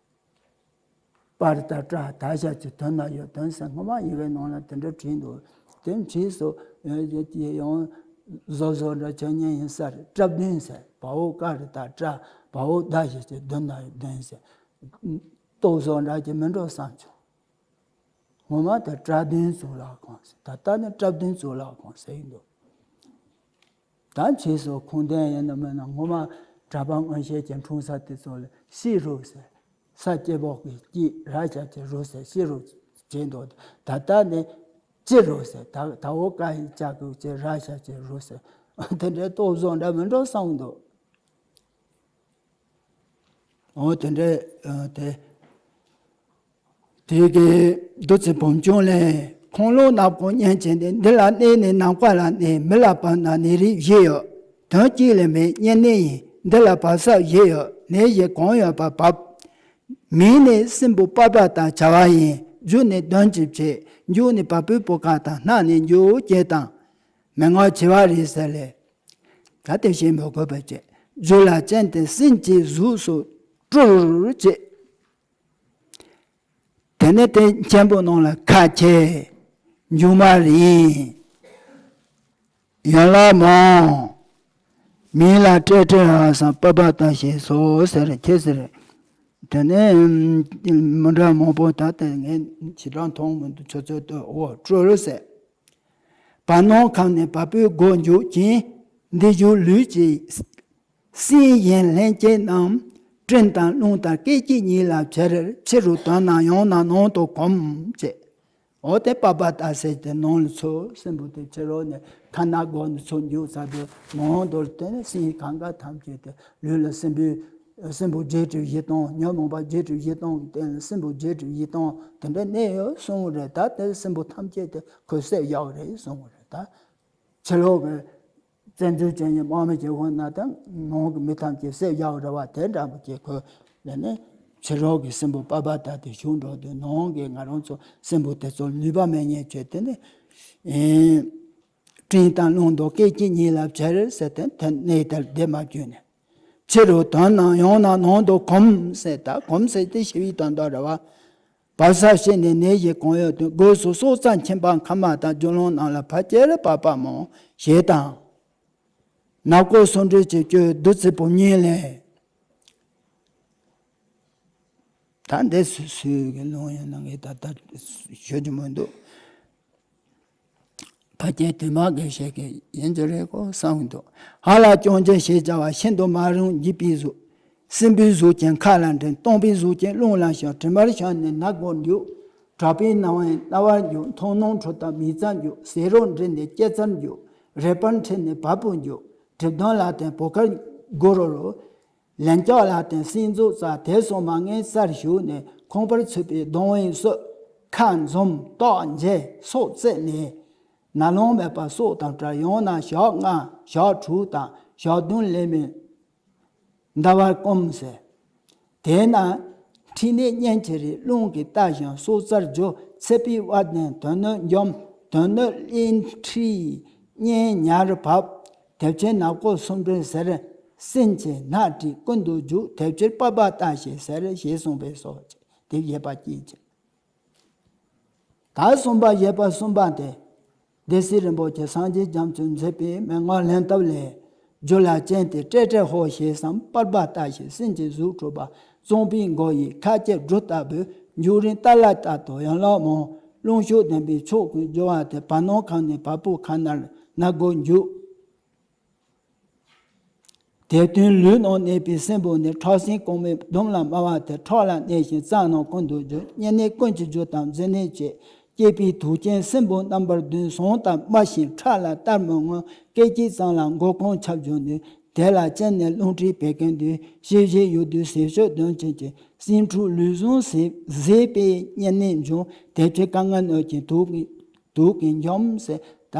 སྤར་དང་བཀྲག་དར་ཞབས་ཀྱུ་དོན་དང་ཡོད་དོན་ཟེར། སྔོན་མ་ཡི་གེ་ནང་ལ་དེ་འདྲ་བྲིས་འདུག་དེ་བྲིས་སོ་ཡང་བཟོ་བཟོ་འདྲ་བྱེད་ཉན་ཡིན་ས་རེད། བཀྲག་མདུན་ཟེར། བ་འོག་ཀ་རི་ད་བཀྲག་བ་འོག་ད་ཞབས་ཀྱུ་མདུན་ན་ཡོད་མདུན་ཟེར། ཏོག་བཟོ་འདྲ་གྱི་མི་འགྲོ་བསམ་བྱུང་། སྔོན་མ་དེ་བཀྲག་མདུན་གཙུག་ལག་ཁང་ཟེར། ད་ལྟ་ནི་བཀྲག་མདུན་གཙུག་ལག་ཁང་ཟེར་ཡིན་འདུག་ད་ཕྱིས་སུ་ཁུངས་ལྡན་ཡིན་ནམ་མིན་ན། སྔོན་མ་གྲྭ་པ་མངོན་ཤེས་ཀྱི་འཁྲུངས་ས་དེ་ཚོ་ལ་སྤྱི་རུ་ཟེར། ས་སྐྱེ་བོག་གི་སྐྱེས། ར་ཞབས་ཀྱུ་རུ་ཟེར། སྤྱི་རུ་བྱས་འདུག་ད་ལྟ་ནི་སྤྱི་རུ་ཟེར། ད་ད་འོག་ཀ་ཡི་ཀྱ་གི་ཀྱི། ར་ཞབས་ཀྱུ་རུ་ཟེར། དེ་འདྲའི་ཏོག་བཟོ་འདྲ་མི་འགྲོ་བསམ་འདུག་འོ་དེ་འདྲའི་ཨ་དེ། དེ་གའི་བདུད་རྩི་བུམ་ཆུང་ལས། ཁོང་ལོ་ནག་པོ་གཉན་ཆེན་ཏེ། འདི་ལ་གནས་ནི་ནམ་མཁའ་ལ་གནས། མི་ལ་བབས་ན་ནད་རིགས་བཞི་ཡོད། དོན་གཅིག་ལས་མེད་གཉན་ནད་ཡིན། འདི་ལ་བབས་ས་བཞི་ཡོད། ནད་བཞི་གང་ཡོད་པ་བབས། མིང་ནི་སྲིན་བུ་པར་པ་དང་བྱ་བ་ཡིན། རྒྱུ་ནི་གདོན་གྱིས་བྱེད། མཇུག་ནི་བ་སྤུའི་བུ་ག་དང་། སྣ་ནི་འགྱུར་བྱེད་དང་། མན་ངག་བྱེ་བ་རེད་ཟེར་ལས། ད་དེ་བཤད་མི་དགོས་པ་བྱས། རྒྱུ་ལ་རྐྱེན་ཏེ་སྲིན་གྱི་གཟུགས་སུ་སྤྲུལ་བྱེད། དེ་ནས་དེ་མཆན་བུ་ནང་ལ་ཁ་ཆེ། མཇུག་མ་རིང་། ཡན་ལག་མང་། མིང་ལ་ཏྲེ་ཏྲེ་ཧ་སམ་པ་པ་ཏ་ཞེས་སོ་ཟེར་ཁྱེད་ཟེར། དེ་ནས་མི་འདྲ་མང་པོ་ད་ལྟ་ངས་ཞེ་དྲག་མཐོང་མི་འདུག་ཁྱོད་ཚོ་ལྟོས་འོ་སྤྲུལ་ཟེར། བར་སྣང་ཁམས་ནས་བ་སྤུའི་སྒོ་འཇུག་ཅིང་། འདི་ཞུགས་ལུས་ཀྱི་སྲིན་གཞན་ལྷན་སྐྱེས་རྣམས། སྤྲིན་དང་རླུང་དང་སྐད་ཅིག་ཉིད་ལ་བྱེར། ཕྱི་རུ་དོན་རྣམས་ཡང་ན་ནང་དུ་གོམས་བྱེད། འོ་དེ་པ་པ་ཏ་ཟེར་ཏེ་ནང་ལ་ཚུར་སྲིན་བུ་དེ་ཕྱི་རོལ་ནས་ཁ་སྣ་སྒོ་ནས་ཚུར་འཇུག་ཚར་དུས་ནང་དུ་དེ་ནས་སྲིན་གང་ག་ཐམས་ཅད་དེ་ལུས་ལ་སྲིན་བུ་སྲིན་བུ་བརྒྱད་ཁྲི་བཞི་སྟོང་ཉོན་མོངས་པ་བརྒྱད་ཁྲི་བཞི་སྟོང་གི་སྟེང་ལ་སྲིན་བུ་བརྒྱད་ཁྲི་བཞི་སྟོང་དེ་འདྲ་གནས་ཡོད་གསུངས་པ་རེད། ད་དེ་སྲིན་བུ་ཐམས་ཅད་དེ་ཁོས་བསད་བཞག་པ་རེད་གསུངས་པ་རེད། ད་ཕྱི་ལོགས་ཀྱི་བཙན་འཛུལ་བྱས་ནས་དམག་མི་བྱེད་དགོས་ན་ད་ནང་གི་མི་ཐམས་ཅད་བསད་བཞག་པ་རེད་བ། དེ་འདྲ་པོ་ཅིག་ཁོས་ལས་ནས་ཕྱི་རོལ་གྱི་སྲིན་བུ་པ་པ་ཏ་དེ་ཞུགས་འགྲོ་དུས་ནང་གི་ང་རང་ཚོ་སྲིན་བུ་དེ་ཚོ་ལུས་པ་མེད་ཉེན་བྱས་དེ་ནས་ཨེ། སྤྲིན་དང་རླུང་དང་སྐད་ཅིག་ཉིད་ལ་བྱེར་ཟེར་ཏེ་དེ་གནས་དེར་བསྡད་མ་བཅུག་ནས། ཕྱི་རུ་དོན་རྣམས་ཡང་ན་ནང་དུ་གོམས་ཟེར། ད་གོམས་ཟེར་དེ་ཤི་བའི་དོན་དག་རེད་བ། བབས་ས་ཞིག་ནས་ནད་གཞི་གང་ཡོད་དུ་སྒོས་སུ་སྲོག་རྩ་མཁྱེན་པ་མཁའ་མ་དང་རྒྱུ་ལོང་རྣམས་ལ་ཕར་བཅར་པ་པ་མོ་ཞེས་དང་། ནག་པོ་སུམ་སྒྲིལ་གྱི་སྐྱོན་བདུད་རྩི་བུམ་སྙིང་ལས། ད་འདི་སུ་སུའི་གི་ལུང་ཡིན་ན་ངས་ད་ལྟ་ཤོད་རྒྱུ་མི་འདུག་ཕ་སྐད་དུ་མ་དགེ་བཤེས་ཀྱི་ཡིན་རྒྱུ་རེད་གོ་བསམ་གྱི་འདུག་ཧ་ལ་ཅོང་ཅན་ཞེས་བྱ་བ་ཤིན་ཏུ་མ་རུངས་འཇིགས་པའི་གཟུགས། སྲིན་པོའི་གཟུགས་ཅན་མཁའ་ལ་འགྲིམ། སྟོང་པའི་གཟུགས་ཅན་རླུང་ལ་ཞོན། དྲི་མར་ཞོན་ནས་སྣ་སྒོར་འཇུག་གྲགས་པའི་སྣང་བས་རྣ་བར་འཇུག་མཐོང་སྣང་འཕྲོ་དང་མིག་རྩར་འཇུག་ཟས་རོ་འདྲེས་ནས་སྐེ་རྩར་འཇུག་རེག་པར་འཕྲད་ནས་བ་སྤུར་འཇུག་གྲིབ་གདོན་ལ་བརྟེན་བུ་གར་སྒོ་རོ་རོ། ལན་ལྕགས་ལ་བརྟེན་སྲིན་མཛུབ་རྩ། དེ་སོགས་མ་ངེས་སར་ཞུགས་ནས་ཁོང་པར་ཚུད་པའི་གདོང་བས་གསོད། ཁ་འཛུམ་ལྟག་འཇལ་སོགས་རྩད་ནས། ན་ལོང་མེད་པར་སྲོག་དང་བྲལ། ཡང་ན་ཞག་ལྔ་ཞག་དྲུག་དང་ཞག་བདུན་ལས་མི་འདའ་བར་སྐོམ་ཟེར། དེས་ན་མཁྲིས་ནད་གཉན་གྱི་རིགས་རླུང་གིས་བཏབ་ཞིང་སྲོག་རྩར་འཇུག་ཚད་པའི་དབལ་ལྡན་དོན་སྣོད་འཇོམས། དོན་སྣོད་གླིང་མཁྲིས་གཉན་ཉར་བབས། དེ་ཕྱིར་ནག་པོ་སུམ་སྒྲིལ་ཟེར། སྲིན་གྱི་སྣ་ཁྲིད་ཀུན་ཏུ་རྒྱུག་དེ་ཕྱིར་པ་པ་ཏ་ཞེས་ཟེར། ཞེས་གསུངས་པས་སོ། དེ་བཞེད་པ་གཅིག་བྱས། ད་གསུམ་པ་བཞེད་པ་གསུམ་པ་སྟེ། སྡེ་སྲིད་རིན་པོ་ཆེ་སངས་རྒྱས་རྒྱ་མཚོས་མཛད་པའི་མན་ངག་ལྷན་ཐབས་ལས། རྒྱུ་ལ་ཅན་ཏེ་ཏྲེ་ཏྲེ་ཧོ་ཞེས་སམ་པར་པ་ཏ་ཞེས་སྲིན་གྱི་གཟུགས་གྲུབ་པ་གཙང་པོའི་མགོ་ཡི་ཁ་སྐྱེས་འབྲུ་ལྟ་བུའི་འཇུག་རིང་ཏ་ལ་ཏ་དང་ཡན་ལག་མང་རླུང་ཤུགས་ལྡན་པའི་ཕྱོགས་ཀུན་རྒྱུ་བ་སྟེ་བར་སྣང་ཁམས་ནས་བ་སྤུ་ཁ་ནར་སྣ་སྒོར་འཇུག་དེ་དུས་ལུས་ནང་གནས་པའི་སྲིན་བུ་ནི་ཁྲག་སྲིན་གོང་མའི་ཟླུམ་ལ་དམར་བ་དེ་ཁྲག་ལ་གནས་ཤིང་རྩ་རྣམས་ཀུན་ཏུ་རྒྱུ། བསྙེན་གནས་ཀུན་གྱི་རྒྱུ་དང་མཛེ་ནད་བཅས། སྐྱེས་པའི་དུག་ཅན་སྲིན་བུ་རྣམ་པ་བདུན་ཟངས་དང་དམར་ཞིང་ཁྲག་ལ་གཏར་མི་མངོན། སྐད་ཅིག་ཙམ་ལ་མགོ་རྐང་ཆག་འབྱུང་ནུས། དེ་ལ་ཅན་ནས་རླུང་མཁྲིས་བད་ཀན་འདུས། ཤེས་བཞིན་ཡུལ་དུས་ཟས་སྤྱོད་གདོན་ཅན་གྱི། སྲིན་ཕྲུག་ལུས་ཟུངས་ཟད་པས་བསྙེན་གནས་འབྱུང་། དེ་ཕྱིར་དཀར་མངར་སྣོད་ཀྱི་དུག་གི་དུག་གིས་འཇོམས་ཟེར། ད་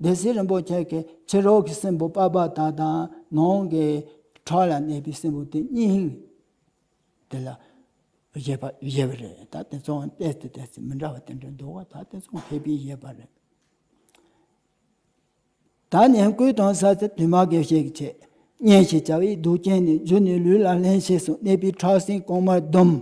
སྡེ་སྲིད་རིན་པོ་ཆེ་གིས་ཕྱི་རོལ་གྱི་སྲིན་བུ་པ་པ་ཏ་དང་ནང་གི་ཁྲག་ལ་གནས་པའི་སྲིན་བུ་དེ་གཉིས་དེ་ལ་བཞེད་པ་བཞེད་པ་རེད། ད་དེ་ཚོ་ཏོག་ཙམ་ཏོག་ཙམ་མི་འདྲ་བ་དེ་འདྲ་འདུག་བ། ད་དེ་ཚོ་མཁས་པའི་བཞེད་པ་རེད། ད་ནི་བསྐུལ་དང་ས་ཚེ་དུ་མ་དགེ་བཤེས་ཀྱི་ཆེད། གཉན་ཞེས་བྱ་བའི་དུག་ཅན་ནི། རྒྱུ་ནི་ལུས་ལ་ལྷན་སྐྱེས་སུ། གནས་པའི་ཁྲག་སྲིན་གོང་མར་ཟླུམ།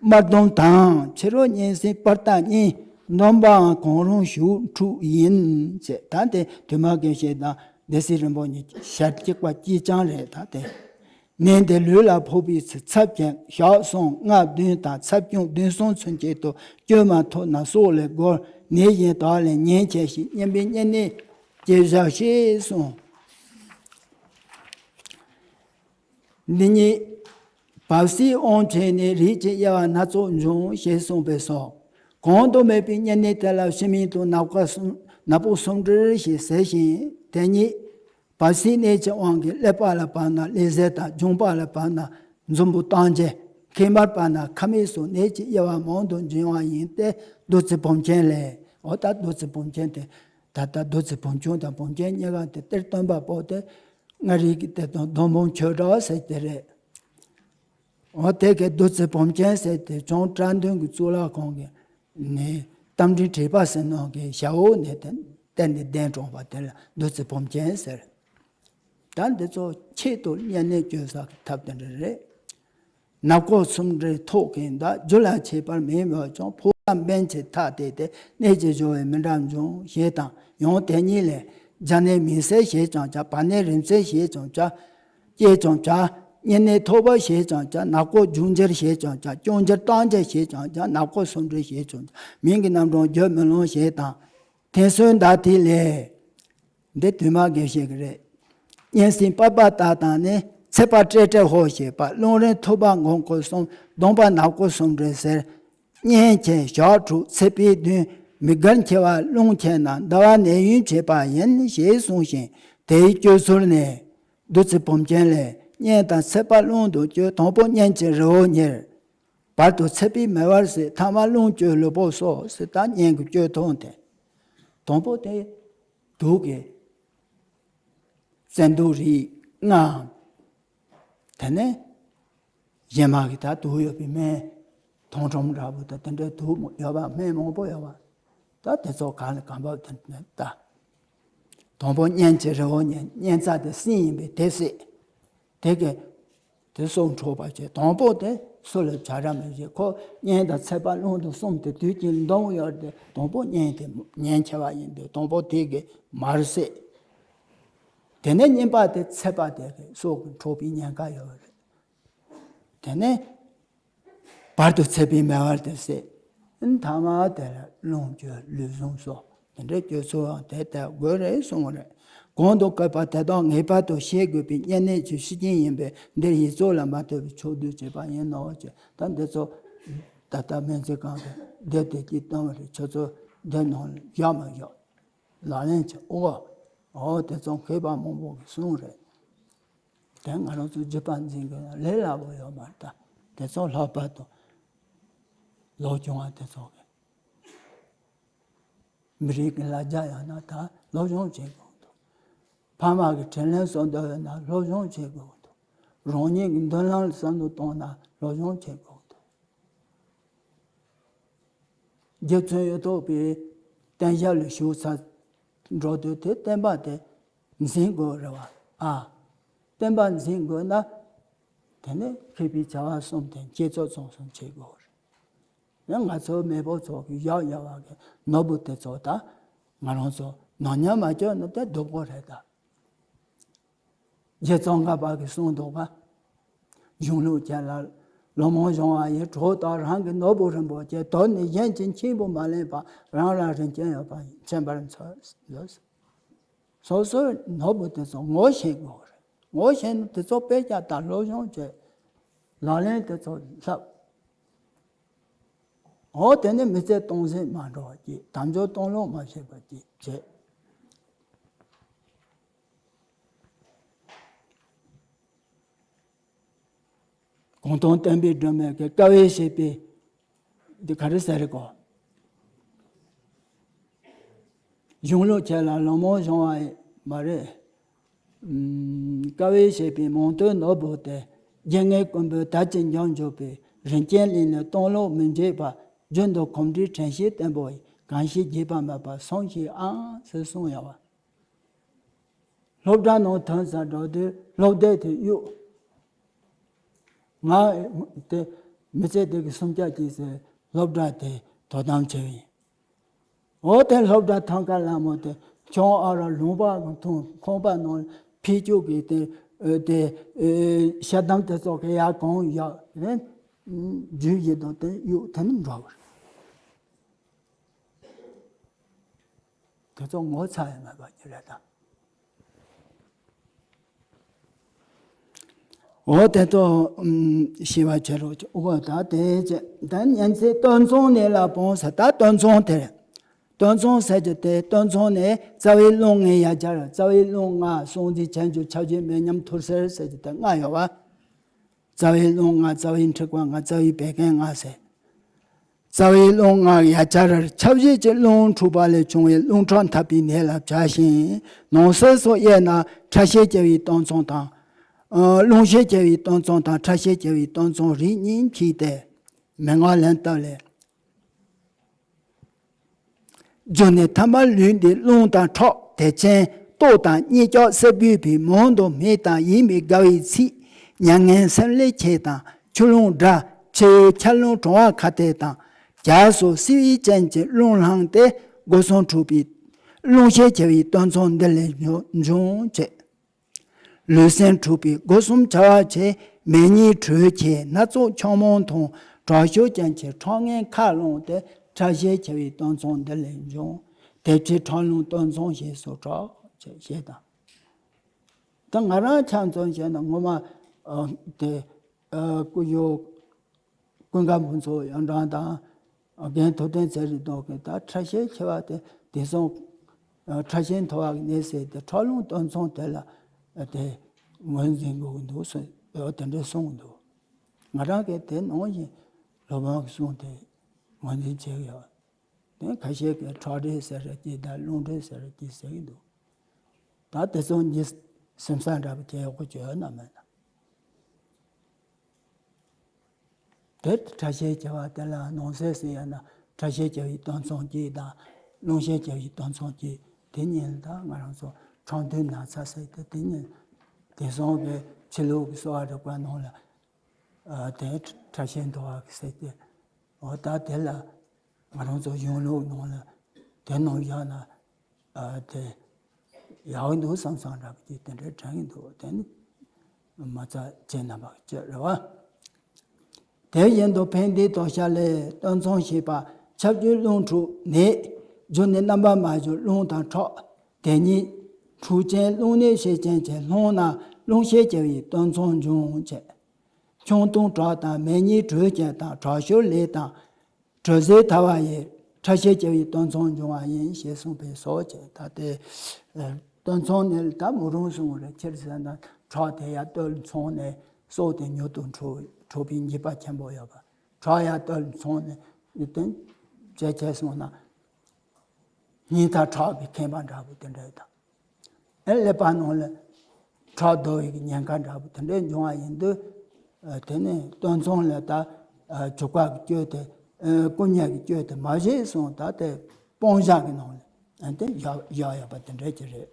དམར་ཟླུམ་དང་། ཕྱི་རོལ་གཉན་སྲིན་པར་ཏ་གཉིས། འདོམ་པའང་གང་རུང་ཞུགས་འཁྲུགས་ཡིན། ཅེས། ད་དེ་དུ་མ་དགེ་བཤེས་དང་སྡེ་སྲིད་རིན་པོ་ཆེ་གཉིས་ཞལ་གཅིག་པ་གཅིག་རྐྱང་རེད། ད་དེ། ནད་འདི་ལུས་ལ་ཕོག་པའི་ཚེ། ཚབས་ཆེན་ཞག་གསུམ་ལྔ་བདུན་དང་ཚབས་ཆུང་བདུན་གསུམ་ཚུན་ཆད་དུ་བཅོས་མ་ཐུབ་ན་སྲོག་ལས་འགོར། ནད་གཞན་དག་ལས་ཉེན་ཆེ་ཞིང་། གཉན་པའི་གཉན་ནད་ཅེས་བྱ་ཞེས་གསུངས། འདི་ཉིད་བབས་སའི་དབང་བྱས་ནས་རིགས་ཀྱི་དབྱེ་བ་སྣ་ཚོགས་འབྱུང་ཞེས་གསུངས་པས་སོ། གོང་དུ་སྨོས་པའི་གཉན་ནད་དེ་ལ་ཕྱི་མིང་དུ་ནག་པ་གསུམ་ནག་པོ་གསུམ་སྒྲིལ་ཞེས་ཟེར་ཞིང་། དེ་ཉིད་བབས་སའི་གནས་ཀྱི་དབང་གིས་ཀླད་པ་ལ་བབས་ན་ཀླད་གཟེར་དང་། འབྱུང་པ་ལ་བབས་ན་འཛུམ་བུ་ལྟག་འཇལ། མཁལ་མར་བབས་ན་ཁ་མིག་སོགས་ནད་ཀྱི་དབྱེ་བ་མང་དུ་འབྱུང་བ་ཡིན་ཏེ། བདུད་རྩི་བུམ་ཅན་ལས། འོ་ད་བདུད་རྩི་བུམ་ཅན་དེ་ད་ལྟ་བདུད་རྩི་བུམ་ཆུང་དང་བུམ་ཅན་གཉིས་ཀ་དེ་གཏེར་སྟོན་པ་པོ་དེ་མངའ་རིས་ཀྱི་དེ་དང་སྡོང་འབུམ་ཆོས་གྲགས་ཟེར་དེ་རེད། འོ་དེ་གའི་བདུད་རྩི་བུམ་ཅན་ཟེར་དེ་བྱང་བཀྲ་མདུན་གྱི་གཙུག་ལག་ཁང་གི་ནས་རྟ་མགྲིན་དྲེགས་པ་ཟེར་ནོ་གི་ཞབས་འོག་ནས་དེ་གཏེར་ནས་གདན་དྲངས་པ་དེ་ལ་བདུད་རྩི་བུམ་ཅན་ཟེར། ད་འདི་ཚོ་ཆེད་དུ་གཉན་ནད་བཅོས་ས་གི་ཐབས་དེ་འདྲ་རེད། ནག་པོ་གསུམ་སྒྲིལ་ཐོག་གི་མདའ། རྒྱུ་ལ་ཆད་པར་མི་འོས་ཀྱང་། ཕོ་བྲང་འབེན་ཆེན་ཐག་བལྟས་ཏེ། གནས་ཀྱི་སྦྱོར་བས་མི་འདྲ་འབྱུང་ཞེས་དང་། ཡང་དེ་ཉིད་ལས། རྒྱ་ནི་མིང་གསལ་ཞེས་ཀྱང་བྱ། བ་ནི་རིམ་གསལ་ཞེས་ཀྱང་བྱ། ཅེས་ཀྱང་བྱ། སྙན་ནི་ཐོས་པ་ཞེས་ཀྱང་བྱ། ནག་པོ་རྒྱུ་འགྱུར་ཞེས་ཀྱང་བྱ། སྐྱོན་འགྱུར་རྟགས་འགྱུར་ཞེས་ཀྱང་བྱ། ནག་པོ་སུམ་སྒྲིལ་ཞེས་ཀྱང་བྱ། མིང་གི་རྣམ་གྲངས་བརྗོད་མི་ལོང་ཞེས་དང་། མཐེང་སོན་ཟླ་ཐིག་ལས། འདི་དུ་མ་དགེ་བཤེས་ཀྱི་རེད། གཉན་སྲིན་པགས་པ་དག་དང་ནི། ཚེ་དཔག་སྤྲེལ་སྤྲེལ་ཧོ་ཞེས་པ། རླུང་རིམ་ཐོས་པ་མགོན་སྐོར་གསུམ། གདོང་པ་ནག་པོ་སུམ་སྒྲིལ་ཟེར། གཉན་ཆེ་ཞག་དྲུག་ཚེ་དཔག་བདུན། མི་དགར་འཁྱིལ་བ་རླུང་ཆེ་ན། འདའ་བ་ནད་ཡུན་བྱེད་པ་ཡིན། ཞེས་གསུངས་ཤིང་། དེའི་སྤྱོད་ཚུལ་ནི། བདུད་རྩི་བུམ་ཆེན་ལས། གཉན་དང་ཚེ་དཔག་རླུང་དུ་སྤྱོད། དང་པོ་གཉན་གྱི་རི་བོ་ཉིལ། བར་དུ་ཚེ་དཔག་མེ་བར་བསྲེག། ཐ་མ་རླུང་སྤྱོད་ལུས་པོ་སོགས། ཟེར་ད་གཉན་གྱི་སྤྱོད་སྟངས་དེ། དང་པོ་དེ། དུག་གི་བཙན་དུག་རིགས་ལྔའམ། དེ་ནས་གཞན་མ་གི་ད་དུག་ཡོད་པའི་སྨན། ཐང་ཕྲོམ་འདྲ་པོ་དང་དེ་འདྲའི་དུག་མོ་ཡོད་པ། སྨན་མང་པོ་ཡོད་པ། ད་དེ་ཚོ་གང་ལ་གང་འབབ་དེ་ནས་ད། དང་པོ་གཉན་གྱི་རི་བོ་ཉིལ། གཉན་རྩ་དེ་སྲིན་ཡིན་པས་དེ་བསད། དེ་གི་དེ་སྲོག་འཕྲོག་པ་བྱས། དང་པོ་དེ་སྲོག་ལ་བྱ་ར་མི་བྱེད། ཁོ་གཉན་དང་ཚེ་དཔག་རླུང་དུ་གསུམ་དེ་དུས་ཀྱི་འདོམ་ཡོད་དེ། དང་པོ་གཉན་དེ་ཉེན་ཆེ་བ་ཡིན་པས་དང་པོ་དེ་གི་མར་བསད། དེ་ནས་གཉིས་པ་དེ་ཚེ་དཔག་དེ་གི་སྲོག་གི་འཕྲོག་པའི་ཉེན་ཁ་ཡོད་རེད། དེ་ནས་བར་དུ་ཚེ་དཔག་མེ་བར་དུ་བསད། ཐ་མ་དེ་ལ་རླུང་སྤྱོད་ལུས་ཟུངས་གསོ། དེ་འདྲའི་སྤྱོད་ཚུལ་ཡང་དེ་ལྟ་དགོས་རེད་གསུངས་རེད། གོང་དུ་བཀོད་པ་དེ་དག་ངེས་པར་དུ་ཤེས་དགོས་པའི་གཉན་ནད་ཀྱི་ཤུགས་རྐྱེན་ཡིན་པས། འདིར་ཡིག་ཚོགས་ལ་མ་ལྟོས་པའི་ཕྱོགས་བསྡུས་བྱས་པ་ཡིན་ནོ། ཅེས་ད་འདི་ཚོ་ད་ལྟ་སྨན་རྩིས་ཁང་གི་དེབ་དེ་གཅིག་བཏོན་པ་རེད། ཁྱོད་ཚོ་དེབ་ནང་ལ་བཞག་མ་བཞག་ལག་ལེན་བྱེད། ཨོ། ཨོ་དེ་ཚོ་མཁས་པ་མང་པོ་གིས་གསུངས་རེད། དེ་ང་རང་ཚོ་རྒྱུད་པ་འཛིན་དགོས་ན་ལས་སླ་པོ་ཡོད་མ་རེད། ད་དེ་ཚོ་ལྷག་པར་དུ་ལོ་ཆུང་བ་དེ་ཚོ་གིས་མི་རིགས་ཀྱི་ལ་རྒྱ་ཡང་ན་ད་སློབ་སྦྱོང་བྱེད་དགོས་འདུག་ཕ་མ་གི་དྲིན་ལན་གསོ་འདོད་ཡོད་ན་སློབ་སྦྱོང་བྱེད་དགོས་འདུག་རང་ཉིད་ཀྱི་མདུན་ལམ་ལ་བསམ་བློ་གཏོང་ན་སློབ་སྦྱོང་བྱེད་དགོས་འདུག་རྗེ་བཙུན་གཡུ་ཐོག་པའི་བསྟན་ཞབས་ལ་ཞུགས་ཚར་འགྲོ་དུས་དེ་བསྟན་པ་དེ་འཛིན་དགོས་རེད་བ། ཨ། བསྟན་པ་འཛིན་དགོས་ན་དེ་ནས་མཁས་པའི་བྱ་བ་གསུམ་དེ་བསྐྱེད་རྫོགས་ཚང་གསུམ་བྱེད་དགོས་རེད། ཡང་ང་ཚོ་མེས་པོ་ཚོ་གི་ཡག་ཡག་བ་གི་ནོར་བུ་དེ་ཚོ་ད་ང་རང་ཚོ་ནོར་ཉམས་མ་བཅོས་ན་དེ་སྡུག་པོ་རེད་ད། རྗེ་ཙོང་ཁ་པ་གིས་གསུངས་འདུག་ག་གཞུང་ལུགས་ཅན་ལ་ལོ་མང་སྦྱོང་བ་ཡིས། གྲོགས་དག་རང་གི་ནོར་བུ་རིན་པོ་ཆེ། དོར་ནས་གཞན་གྱི་མཆིང་བུ་མ་ལེན་པ། རང་ལ་རིན་ཆེན་ཡོད་པ་ཡིན། མཁྱེན་པར་མཛོད། སོ་སོའི་ནོར་བུ་དེ་ཚོ་ངོ་ཤེས་དགོས་རེད། ངོ་ཤེས་ན་དེ་ཚོ་དཔེ་ཆ་དང་སློབ་སྦྱོང་བྱས། ལག་ལེན་དེ་ཚོ་བསླབ། འོ་དེ་ནས་མི་ཚེ་སྟོང་ཟད་མ་འགྲོ་བ་ཅིག་དལ་འབྱོར་སྟོང་ལོག་མ་བྱེད་པ་ཅིག་བྱེད། གུང་ཐང་བསྟན་པའི་སྒྲོན་མེ་གི་དཀའ་བས་བྱས་པའི་འདི་ག་རེ་ཟེར་གོ་གཞུང་ལུགས་ཆེ་ལ་ལོ་མང་སྦྱོང་བ་མ་རེད། ཨུམ། དཀའ་བས་བྱས་པའི་མང་ཐོས་ནོར་བུ་དེ། རྒྱལ་ངེས་ཀུན་པོས་དར་གྱི་འཇོམས་འཇུག་པའི། རིན་ཆེན་གླིང་ནས་སྟོང་ལོག་མི་འཇིག་པ། རྒྱུན་དུ་གོམས་འདྲིས་དྲན་ཤེས་བརྟན་པོ་ཡིས། གང་ཞིག་བརྗེད་པ་མེད་པར་སྲུང་ཤིག་ཨང་། ཟེར་གསུངས་ཡོད་པ། སློབ་གྲྭ་ནང་ཐོན་ས་འགྲོ་དུས་སློབ་དེབ་དེ་གཡུག་ང་དེ་མི་ཚེ་དེ་གི་སུམ་བརྒྱ་གཅིག་ཟེར་སློབ་གྲྭ་དེ་དོ་དམ་བྱས་ཡིན། འོ་དེ་སློབ་གྲྭ་ཐང་ཀ་ལ་མོ་དེ་ཆུང་ཨ་ར་ལུང་པ་གི་ཐུང་ཁང་པ་ནང་ཕི་ཅུག་གི་དེ་དེ་ཤ་དམ་དེ་ཚོ་གི་ཡར་གང་ཡག་རེད། རྒྱུ་ཡི་དང་དེ་གཡུག་དེ་ནི་འགྲོ་བ་རེད། དེ་ཚོ་ངོ་ཚ་ཡང་མེད་པ་ཅི་རེད་དམ། འོ་དེ་ཚོ་ཤེས་པ་བྱེད་རོགས། འོ་ད་དེ་ད་ཉན་ཚེ་སྟོད་འཚངས་ནད་ལ་སྤོང་ཟེར། ད་སྟོད་འཚངས་དེ་རེད། སྟོད་འཚངས་ཟེར་གྱི་དེ་སྟོད་འཚངས་ནི་རྩ་བའི་རླུང་ལྔའི་ཡ་གྱལ། རྩ་བའི་རླུང་ལྔ་གསང་འཛིན་ཁྱད་འགྱུར་ཁྱབ་བྱེད་མེ་མཉམ་ཐུར་སེལ་ཟེར་གྱི་དེ་ལྔ་ཡོད་པ། རྩ་བའི་རླུང་ལྔ། རྩ་བའི་འཁྲུགས་པ་ལྔ། རྩ་བའི་བད་ཀན་ལྔ་ཟེར། རྩ་བའི་རླུང་ལྔ་ཡ་གྱལ་ར་ཁྱབ་བྱེད་ཀྱི་རླུང་འཁྲུགས་པ་ལས་བྱུང་བའི་རླུང་ཁྲག་འཐབ་པའི་ནད་ལ་བྱ་ཞིང་། ནང་གསེས་སུ་དབྱེ་ན་ཁྲག་ཤས་ཆེ་བའི་སྟོད་འཚངས་དང་། རླུང་ཤས་ཆེ་བའི་སྟོད་འཚངས་དང་ཁྲག་ཤས་ཆེ་བའི་སྟོད་འཚངས་རིགས་གཉིས་མཆིས་ཏེ། མན་ངག་ལན་བཏབ་ལས། རྒྱུ་ནི་ཐ་མར་ལུས་འདི་རླུང་དང་ཁྲག་དད་ཅན་ལྟོ་དང་གཉིས་ཀྱང་གསེར་བུས་པའི་མང་དུ་སྨྲས་དང་ཡིད་མི་དགའ་བའི་ཚིག་མྱ་ངན་སེམས་ལས་ཁྱེད་དང་ཆུ་རླུང་སྒྲ་ཕྱི་ཡི་ཆར་རླུང་གྲང་བ་ཁ་ཐལ་དང་གྱ་སོགས་བསིལ་བའི་རྐྱེན་གྱིས་རླུང་ལངས་ཏེ་སྒོ་སྲུང་འཁྲུགས་པའི་ རླུང་ཤས་ཆེ་བའི་སྟོད་འཚངས་འདི་ལས་འབྱུང་ཅེས། ལུས་སེམས་འཁྲུགས་པའི་སྒོ་གསུམ་བྱ་བ་ཆེ། མེ་ཉིད་དྲོད་ཆེ་སྣ་ཚོགས་ཆང་མང་འཐུང་། དྲག་ཤུལ་ཅན་གྱི་ཁྲག་ངན་ཁ་རླངས་ཏེ། ཁྲག་ཤས་ཆེ་བའི་སྟོད་འཚངས་འདི་ལས་འབྱུང་། དེ་ཕྱིར་ཁྲག་རླུང་སྟོད་འཚངས་ཞེས་སུ་གྲགས། ཅེས་ཞེས་དང་། ད་ང་རང་ཆ་མཚོན་བྱས་ན་ངོ་མ་ཨ་དེ་ཨ་སྐུ་ཞབས་ཀུན་དགའ་ཕུན་ཚོགས་ཡོངས་གྲགས་དང་རྒན་ཐུབ་བསྟན་ཚེ་རིང་རྡོ་རྗེ། ད་ཁྲག་ཤས་ཆེ་བ་དེ་དེང་སང་ཨ་ཁྲག་ཤས་མཐོ་བ་གི་ནད་ཟེར་ཏེ་ཁྲག་རླུང་སྟོད་འཚངས་དེ་ལ་ཨ་དེ་ངོས་འཛིན་དགོས་ཀྱི་འདུག་ཟེར་ཨ་དེ་འདྲ་གསུངས་འདུག་ང་རང་གིས་དེ་ནང་བཞིན་སློབ་དཔོན་གྱི་གསུང་དེ་ངོས་འཛིན་བྱེད་ཀྱི་ཡོད། དེ་ཁ་ཤས་ཀྱིས་ཁྲག་དྲི་ཟེར་རེད་ཀྱི་དང་རླུང་དྲི་ཟེར་རེད་ཀྱི་ཟེར་གྱི་འདུག་ད་དེ་ཚོ་འདི་སེམས་ས་འདྲ་པོ་བྱས་ཡག་པོ་བྱོས་ན་མེད་ན། དེ་ཁྲག་ཤས་ཆེ་བ་དེ་ལ་ནང་གསེས་སུ་ཡང་ན་ཁྲག་ཤས་ཆེ་བའི་སྟོད་འཚངས་ཀྱི་དང་རླུང་ཤས་ཆེ་བའི་སྟོད་འཚངས་ཀྱི་དེ་གཉིས་ལ་ད་ང་རང་ཚོ་ཁྲག་འདུས་ན་ཚ་ཟེར་ཏེ་དེ་གཉིས་དེང་སང་གི་ཕྱི་ལུགས་ཀྱི་གསོ་བ་རིག་པ་ནང་ལ་ཨ་དེ་ཁྲག་ཤས་མཐོ་བ་ཟེར་ཏེ། འོ་ད་དེ་ལ་ང་རང་ཚོ་གཞུང་ལུགས་ནང་ལ་དེ་ནང་བཞག་ན་ཨ་དེ་ཡག་གི་འདུག་བསམ་བསམ་འདྲ་པོ་ཅིག་དེ་འདྲའི་དྲན་གྱི་འདུག་དེ་ནི་མ་རྩ་ཅན་རྣམ་པ་ཅིག་རེད་བ། དེ་བཞིན་དུ་ཕན་བདེའི་དོ་ཤལ་ལས། སྟོད་འཚངས་ཞེས་པ་ཁྱབ་འཇུག་རླུང་འཁྲུགས་ནད། རྒྱུ་ནི་རྣམ་པར་མ་གྱུར་རླུང་དང་ཁྲག་དེ་ཉིད་འཁྲུགས་ཅན་རླུང་ནད་ཤས་ཅན་གྱི་སློང་ན་རླུང་ཤས་ཆེ་བའི་སྟོད་འཚངས་འབྱུང་ཞེས། ཆང་འཐུང་དྲགས་དང་མེ་ཉིད་དྲོད་ཅན་དང་དྲག་ཤུལ་ལས་དང་དྲོད་ཟད་ཐལ་བ་ཡི་ཁྲག་ཤས་ཆེ་བའི་སྟོད་འཚངས་འབྱུང་བ་ཡིན་ཞེས་གསུངས་པས་སོ་ཞེས། ད་དེ་སྟོད་འཚངས་ནི་ད་མོ་རང་གསུངས་རེད། ཁྱེད་ཟེར་ན་ཁྲག་དེ་ཡར་སྟོད་འཚངས་ནས་སྲོག་དེ་མྱུར་དུ་འཕྲོག་འཕྲོག་པའི་འཇིགས་པ་ཆེན་པོ་ཡོད་པ། ཁྲག་ཡར་སྟོད་འཚངས་ནས་ཡིད་བརྟན་བྱས་བྱས་སོང་ན། སྙིང་ཐག་ཁྲག་གིས་ཁེངས་པ་འདྲ་པོ་དེ་འདྲ་དང་། ཨེ་ཀླད་པ་ནང་ལ་ཁྲག་རྡོལ་བའི་ཉེན་ཁ་འདྲ་པོ་དེ་འདྲ་འབྱུང་བ་ཡིན་དུས། ཨ་དེ་ནས་སྟོད་འཚངས་ལ་ད་ཨ་བྱུག་པ་གིས་བསྐྱོད་དེ་ཨ་བསྐུ་མཉེ་གིས་བསྐྱོད་དེ་མ་བྱས་སོང་ད་དེ་སྤང་བྱ་གི་ནང་ལ་ཨ་དེ་བཞག་བཞག་ཡོད་པ་དེ་འདྲ་ཅིག་རེད།